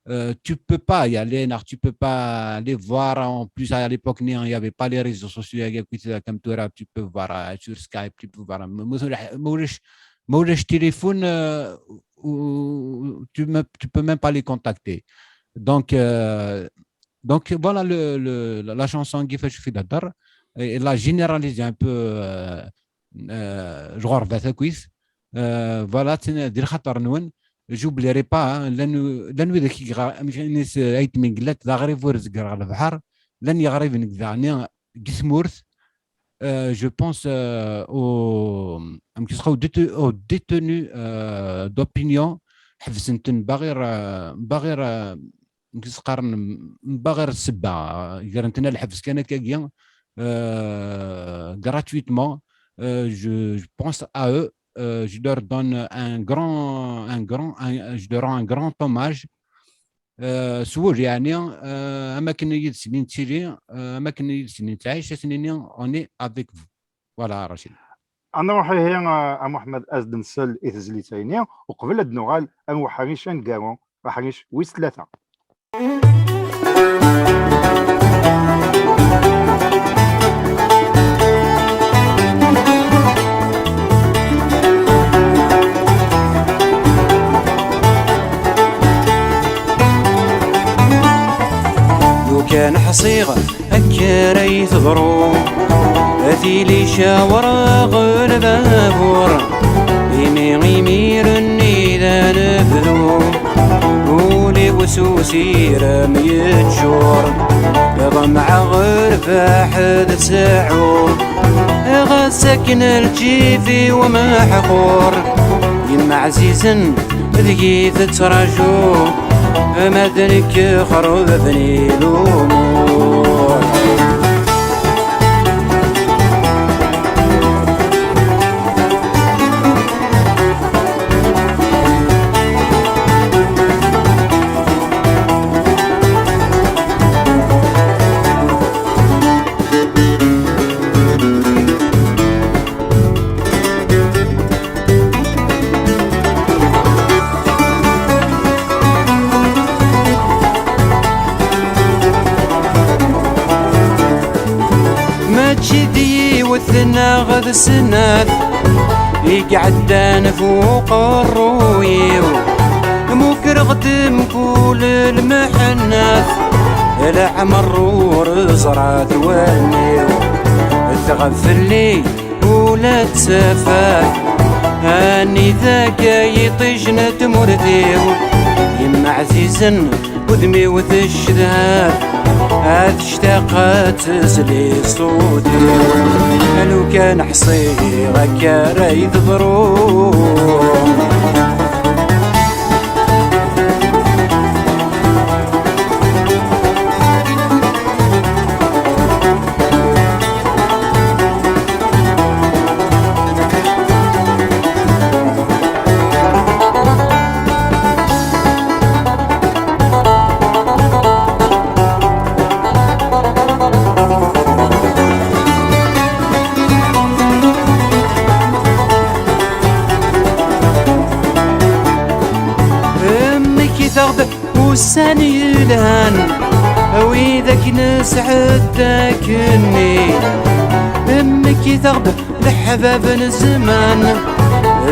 euh, tu peux pas y aller, neɣ tu peux pas aller voir. En plus, à l'époque, il n'y avait pas les réseaux sociaux, il y a comme tura, tu peux voir euh, sur Skype, tu peux voir. Ma ma ulac, ma ulac téléphone, euh, ou- tu, me- tu peux même pas les contacter. Donc, euh, donc voilà le, le, la la chanson qui fait Choufi Dadar. Et elle a généralisé un peu euh, euh, lɣerba takit. Euh, voilà, tin- di lxaṭer-nwen, j'oublierai pas, hein, llan llan widak i yeɣra-, amek i s-, ay tmenglat, d aɣrib ur zegreɣ lebḥer, llan yeɣriben deg daɣni deg tmurt, euh, je pense euh, au, amek i s-, au déte- au détenu euh, d'opinion, ḥebsen-ten baɣir euh, baɣir euh, amek i s-qqaren, baɣir ssebba, gren-ten ar lḥebs kan akkagi euh, gratuitement. Euh, je, je pense à eux, euh, je leur donne un grand, un grand, un- je leur rends un grand hommage. euh, s wul, yeɛni, euh, am akken yid-sen i nettili, euh, am akken yid-sen i nettɛic, ad sen-nini, on est avec vous. Voilà, Racid. Ad nruḥ ihi, euh, a Muḥemmed, ad d-nsel i tezlit-ayni, uqbel ad d-nuɣal ar uḥric aneggaru, aḥric wis tlata. Lukan ḥṣiɣ akka ara yi-teḍru, a tili cawreɣ lbabur, imi imir-nni d anebdu, ul-iw s usirem yeččur, ḍemɛeɣ rrbeḥ d sɛur, ɣas akken lǧib-iw meḥqur, yemma ɛzizen deg-i tettraǧu, ma d nekk xerben-i lumuṛ. Mačči d yiwet neɣ d snat i iɛeddan f uqerruy-iw, mukreɣ-d mkul lmeḥnat, leɛmer ur ẓrat wallen-iw, tɣab fell-i ula d tafat. Anida-k ay iṭij n tmurt-iw, yemma ɛzizen udem-iw tecedhat, ad tectaq ad tezli ṣṣut-iw. Lukan ḥṣiɣ akka ara yi-teḍru. Mmektaɣ-d ussan yelhan, wid akken sɛeddaken-nni. Mmektaɣ-d leḥbab n zzman,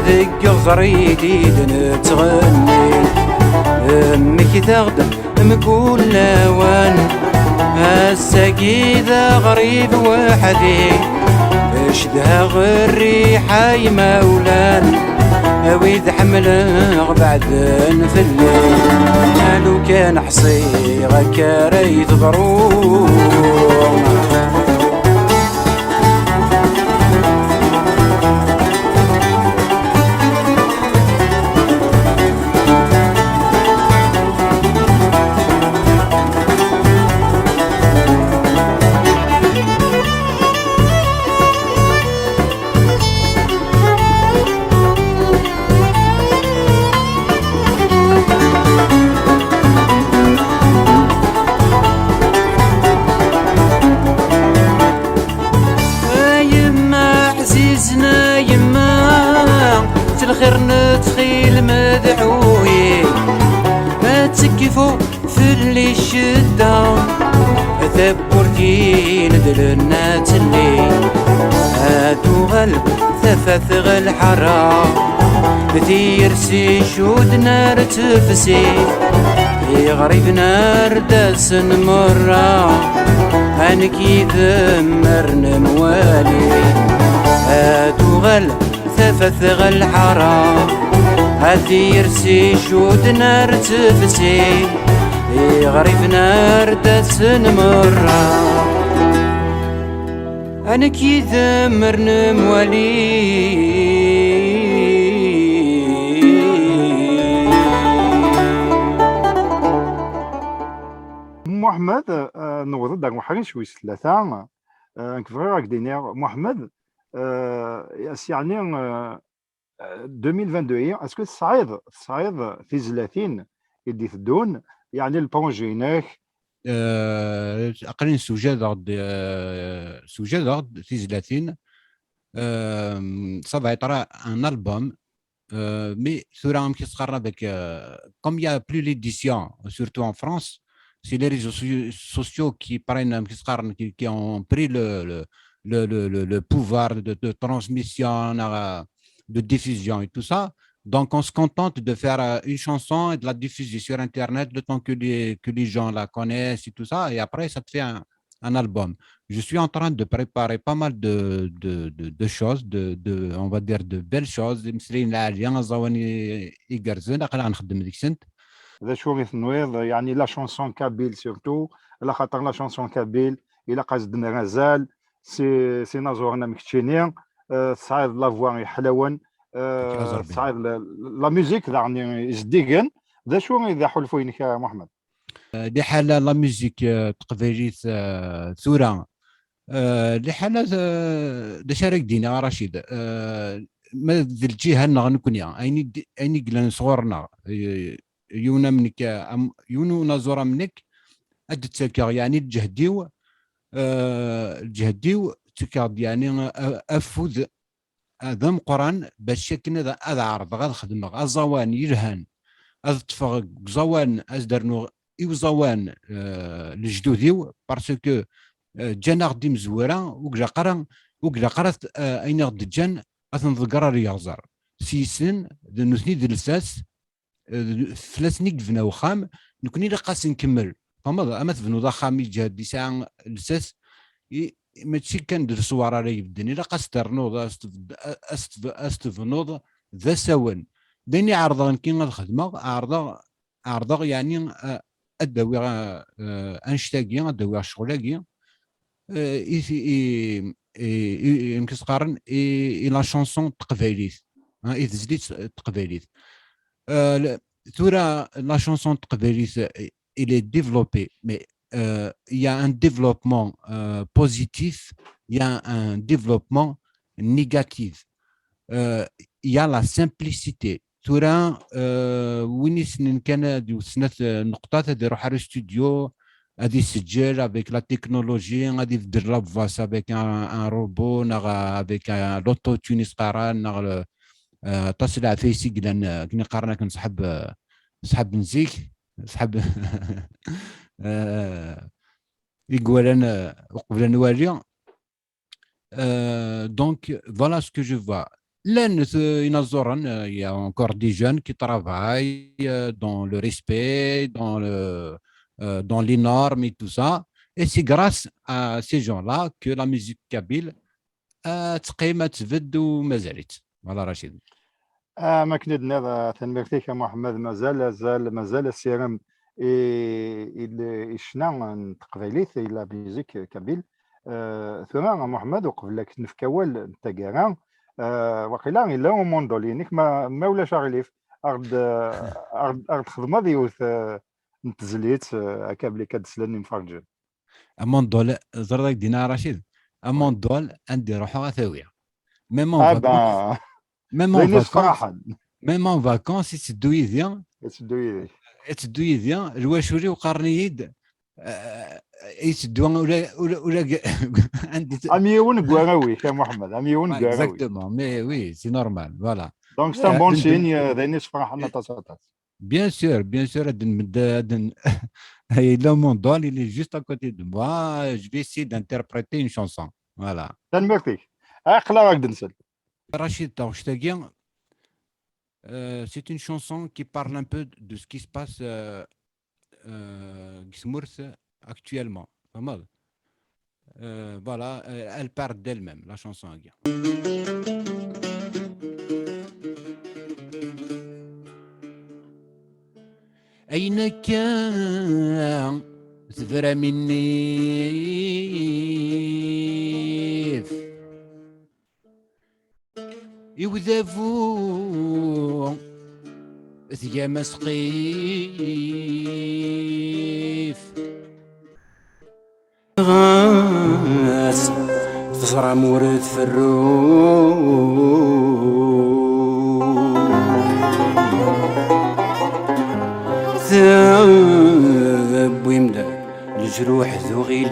deg uɣrib i d-nettɣenni. Mmektaɣ-d mkul lawan, ass-agi d aɣrib weḥd-i. Cedhaɣ rriḥa imawlan, wid ḥemmleɣ beɛden fell-i. Lukan ḥṣiɣ akka ara yi-teḍru. A yemma ɛzizen, a yemma, s lxir nettxil, medɛuyi ad tekfu fell-i ccedda, tawwurt-in d lennat-nni, ad tuɣal tafat ɣer lḥara, tiyersi cudden ar tefsi, iɣriben ar d-asen merra, a nekk yid-m ar nemwali, ad tuɣal tafat ɣer lḥara, a tiyersi cudden ar tefsi, iɣriben ar d-asen merra, a nekk yid-m ar nemwali. Muḥemmed, eh, newweḍ-d ar uḥric wis tlata. Eh, nekk bɣiɣ ad k-d-iniɣ, Muḥemmed, eh, as yeɛni, eh, deux mille vingt-deux-yi, est-ce que tesɛiḍ, tesɛiḍ tizlatin i d-iteddun, yeɛni le projet-inek? Euh, aql-in sewjadeɣ-d, euh, sewjadeɣ-d tizlatin. Euh, ça va être un album. Euh, mais tura, amek i s-qqaren, avec, euh, comme il y a plus l'édition, surtout en France, c'est les réseaux so- sociaux qui prennent, amek i s-qqaren, qui, qui ont pris le, le, le, le, le- le pouvoir de, de transmission, euh, de diffusion et tout ça. Donc, on se contente de faire, euh, une chanson et de la diffuser sur Internet le temps que les, que les gens la connaissent et tout ça. Et après, ça te fait un, un album. Je suis en train de préparer pas mal de, de, de, de choses, de, de, on va dire de belles choses. Imeslayen lɛali, aẓawan i- igerrzen, aql-aɣ nxeddem deg-sent. D acu i tenwiḍ, yeɛni la chanson kabyle surtout, ala xaṭer la chanson kabyle ilaq ad s-d-nerr azal si, si inaẓuren am keččini, euh, tesɛiḍ la voix iḥlawen, euh, Akerrez Rebbi. Tesɛiḍ la, la musique daɣen izeddigen. D acu i d aḥulfu-inek a Muḥemmed? Euh, liḥala la musique, euh, taqbaylit, euh, tura, euh, liḥala, euh, d acu ara k-d-iniɣ a Racid? Euh, ma d lǧiha-nneɣ nekkni, ayen i d- ayen i yellan sɣur-neɣ, euh, yiwen am nekk, am- yiwen unaẓur am nekk, ad d-ttakeɣ, yeɛni, lǧehd-iw, euh, lǧehd-iw, ttakeɣ-d, yeɛni, a- afud, a- d ameqqran, bac akken ad, ad ɛerḍeɣ ad xedmeɣ aẓawan yelhan, ad ṭṭfeɣ deg uẓawan, ad d-rnuɣ i uẓawan, euh, lejdud-iw, parce que, euh, ǧǧan-aɣ-d imezwura, ur ilaq ara, ur ilaq ara t- euh, ayen i ɣ-d-ǧǧan ad ten-nḍegger ar yeɣẓer. S yis-sen, d nutni d lsas, euh, fell-asen i yebna uxxam, nekkni ilaq ad s-nkemmel. Tfehmeḍ? Ama tebnuḍ axxam iǧhed, yesɛa lsas, i, mačči kan d leṣwar ara ibedden, ilaq ad s-ternuḍ, ad s-tebd- ad s-teb- ad s-tebnuḍ d asawen. D ayen i ɛerḍeɣ nekki ad xedmeɣ, ɛerḍeɣ, ɛerḍeɣ, yeɛni, euh, ad d-awiɣ, euh, annect-agi, ad d-awiɣ ccɣel-agi, euh, i, i, i, i, i, amek i s-qqaren, i, i la chanson taqbaylit, hein, i tezlit taqbaylit. Euh, le- tura, la chanson taqbaylit, euh, il est développé, mais, euh, il y a un développement, euh, positif, il y a un développement négatif. Euh, il y a la simplicité. Tura, euh, win yessnen kan ad iwet snat, euh, nneqṭat, ad iruḥ ar studio, ad iseǧǧel avec la technologie, ad ibeddel la voix avec un, un robot, neɣ avec un, l'autotune i s-qqaren, neɣ le, euh, aṭas n leɛfayes i yellan, euh, akken i qqaren akken ṣḥab, euh, ṣḥab n zik, ṣḥab, euh, i iwalan, euh, uqbel ad nwali. Euh, donc, voilà ce que je vois. Llan, euh, inaẓuren, euh, il y a encore des jeunes qui travaillent, euh, dans le respect, dans le, euh, dans les normes et tout ça. Et c'est grâce à ces gens-là que la musique kabyle, euh, teqqim, ad tbedd u mazal-itt. Voilà, Rachid. Am akken i d-tenniḍ, euh, tanemmirt-ik a Muḥemmed, mazal, azal, mazal asirem i, i, i ccna n teqbaylit, i la musique kabyle. Euh, tura a Muḥemmed, uqbel ad k-nefk awal n taggara, euh, waqila yella umundul-inek, ma, ma ulac aɣilif, aɣ-d, euh, aɣ-d, aɣ-d-txedmeḍ yiwet, euh, n tezlit, euh, akka blik ad d-slen imferǧen. Amundul, ẓriɣ ak-d-yenna Rachid, amundul anda i ruḥeɣ ad t-awiɣ. Même en Ah vacances, ben, même d en ayen vacances, yesferḥen. Même en vacances, yetteddu yid-i, Yetteddu yid-ek. yetteddu yid-i, lwacul-iw qqaren-iyi-d, euh, yetteddu ula, ula, ula, anda t- Am yiwen deg warraw-ik, a Muḥemmed, am yiwen Ouais, deg warraw-ik. Exactement, mais oui, c'est normal, voilà. Donc c'est un Euh, bon ad signe, n- euh, d ayen yesferḥen aṭas aṭas. Bien sûr, bien sûr, ad n-, ad n-, yella umundul, il est juste à côté de moi, je vais essayer d'interpréter une chanson. Voilà. Tanemmirt-ik. Aql-aɣ ad d-nsel. Rachid, taɣect-agi, euh, c'est une chanson qui parle un peu de ce qui se passe, euh, euh, deg tmurt actuellement. Tfehmeḍ? Euh, voilà, euh, elle parle d'elle-même, la chanson-agi. Ayen akka tebram innif i udabu tgam asqif. Ɣas teẓram ur tferru. Jruḥ d uɣilif,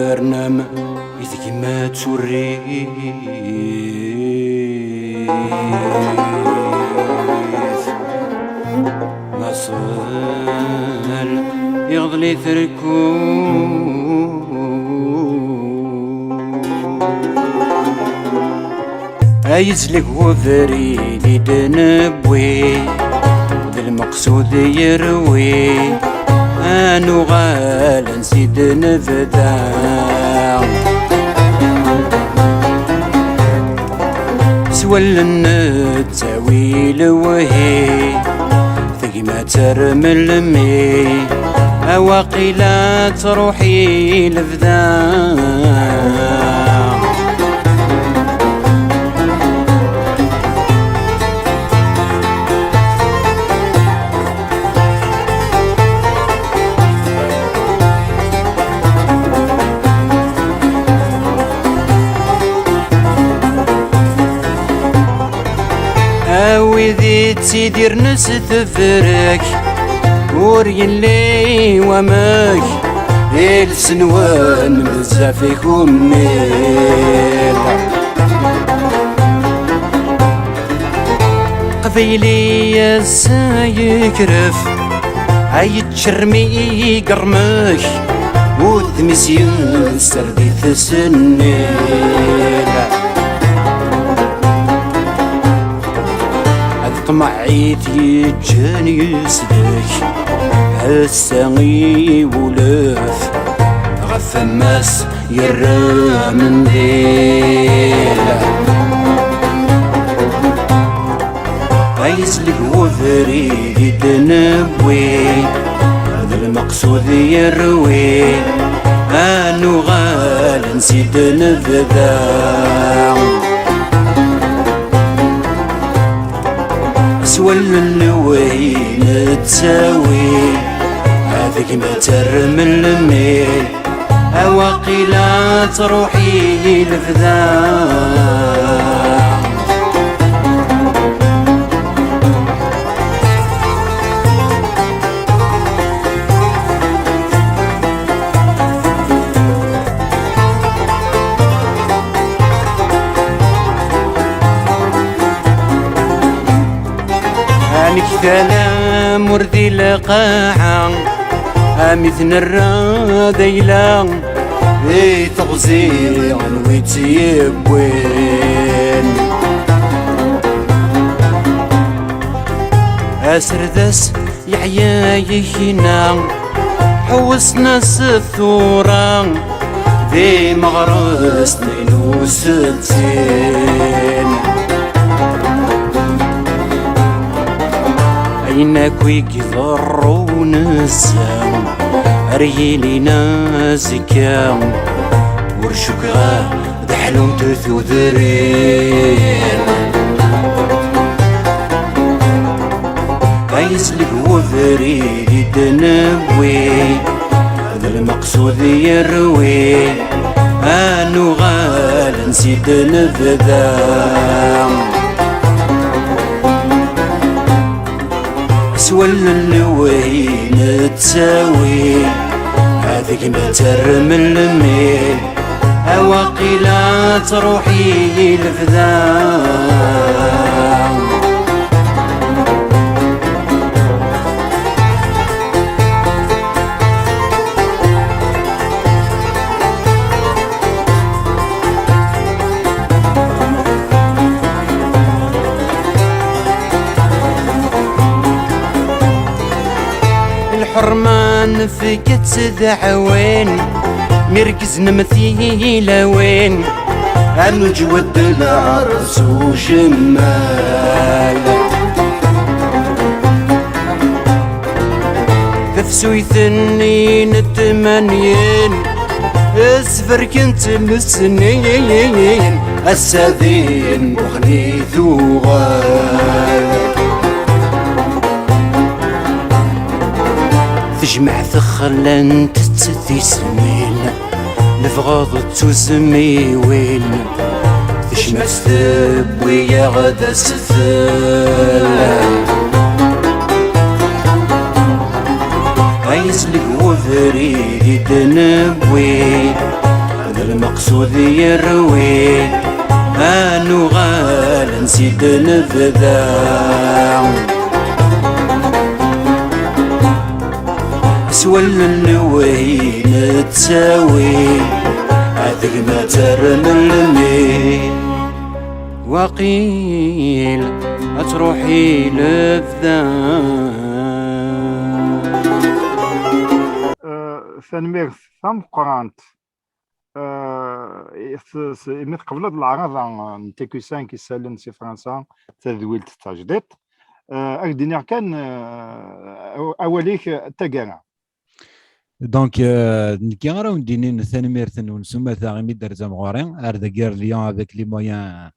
ternam i tegmat urrif. Laṣel iɣḍel-it rku. Ay izleg ubrid i d-newwi, d lmeqsud yerwi, ad nuɣal ansi d-nebda. S wallen nettawi lewhi, tegma termelmi, awaqila truḥ i lebda. A wid ittidiren s tebrek, ur yelli wamek, iles-nwen bezzaf ikummil. Qbayli ass-a yekref, ay ččermi igermek, udem-is yenser di tesnil. Ad ṭṭmeɛ i t-yeǧǧen yesdek, ass-a iwulef ɣef tama-s yerra amendil. Ay izleg ubrid i d-newwi, d lmeqsud yerwi, ad nuɣal ansi d-nebda. S wallen n lewhi nettawi, ad gma termelmi, awaqila truḥ i lebda. Amek tala amur di lqaɛa, amek nerra d ayla i teɣzi n wi tt-yewwin. Aserdas yeɛya yekna, ḥewsen-as tura d imeɣres n usettin. Ayen akk i iḍerrun ass-a, ar yilin azekka, ur cukkeɣ ad ḥlunt tudrin. Ay izleg ubrid i d-newwi, d lmeqsud yerwi, ad nuɣal ansi d-nebda. S wallen n lewhi nettawi, ad gma termelmi, awaqila truḥ i lebda. Lḥerma nefka-tt d aɛwin, mi rkzen am tilawin, ad neǧwed lɛers ucemmal. Tafsuyt-nni n tmanyin, sberkent lesnin, ass-a din buxni tuɣal. Tejmeɛ texlant-tt tismin, lebɣeḍ d tuzmiwin. Cmatt tewwi-yaɣ d asfel, ay zleg ubrid i d-newwi, d lmeqsud yerwi, ad nuɣal ansi d-nebda. S wallen n win nettawi, ad gma termelmi. Waqil ad truḥ i lebda. Eh, tanemmirt tameqqrant. Eh, s- s- imi tqebleḍ leɛraḍa n T Q cinq isalen si Fransa, tadwilt d tajdiṭ. Eh, ad k-d-iniɣ kan, eh, aw- awal-ik, eh, d taggara. Donc, euh, nekki ara wen-d-inin tanemmirt-nwen s umata imi d-terzam ɣur-i, ar dagi ar lien avec les moyens,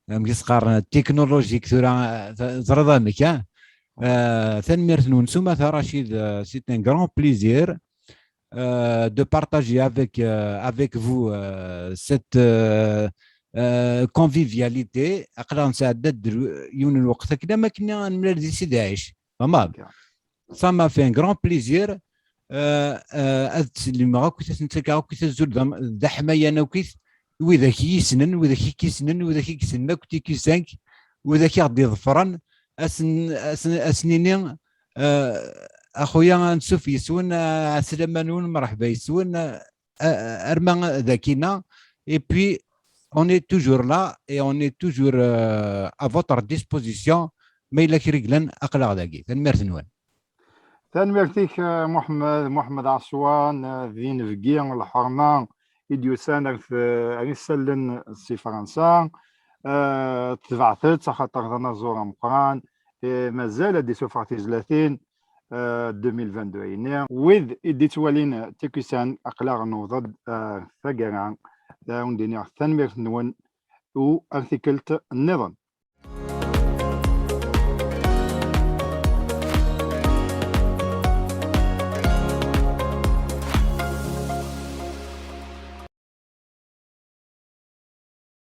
amek i s-qqaren, technologiques tura, euh, teẓriḍ amek, ah? Euh, tanemmirt-nwen s umata, Rachid, euh, c'est un grand plaisir, euh, de partager avec, euh, avec vous, euh, cette, euh, euh, convivialité. Aql-aɣ nesɛedda-d yiwen n lweqt akken am akken ad nemlal di Sidi Ɛic. Tfehmeḍ? Ça m'a fait un grand plaisir. Euh, euh, ad ttsellimeɣ akkit, ad sen-ttakeɣ akkit azul d am- d aḥmayan akkit, widak i yi-ssnen, widak i k-issnen, widak i yessnen akk T Q cinq, widak i ɣ-d-iḍefren, ad sen- ad sen- ad sen-nini, euh, a xuya, ansuf yes-wen, euh, ɛeslama-nwen, mreḥba yes-wen, euh, euh, arma d akina. Et puis, on est toujours là et on est toujours, euh, à votre disposition. Ma yella kra yellan, aql-aɣ dagi. Tanemmirt-nwen. Tanemmirt-ik, eh, Muḥemmed, Muḥemmed Ɛeswan, eh, d inebgi n lḥerma i d-yusan ar t- ar isallen si Fransa. Eh, tebɛet-tt axaṭer d anaẓur ameqqran, eh, mazal ad d-isuffeɣ tizlatin, eh, deux mille vingt-deux-ini. Wid i d-ittwalin T Q cinq, aql-aɣ newweḍ-d, eh, taggara, eh, ad wen-d-iniɣ tanemmirt-nwen u ar tikkelt nniḍen.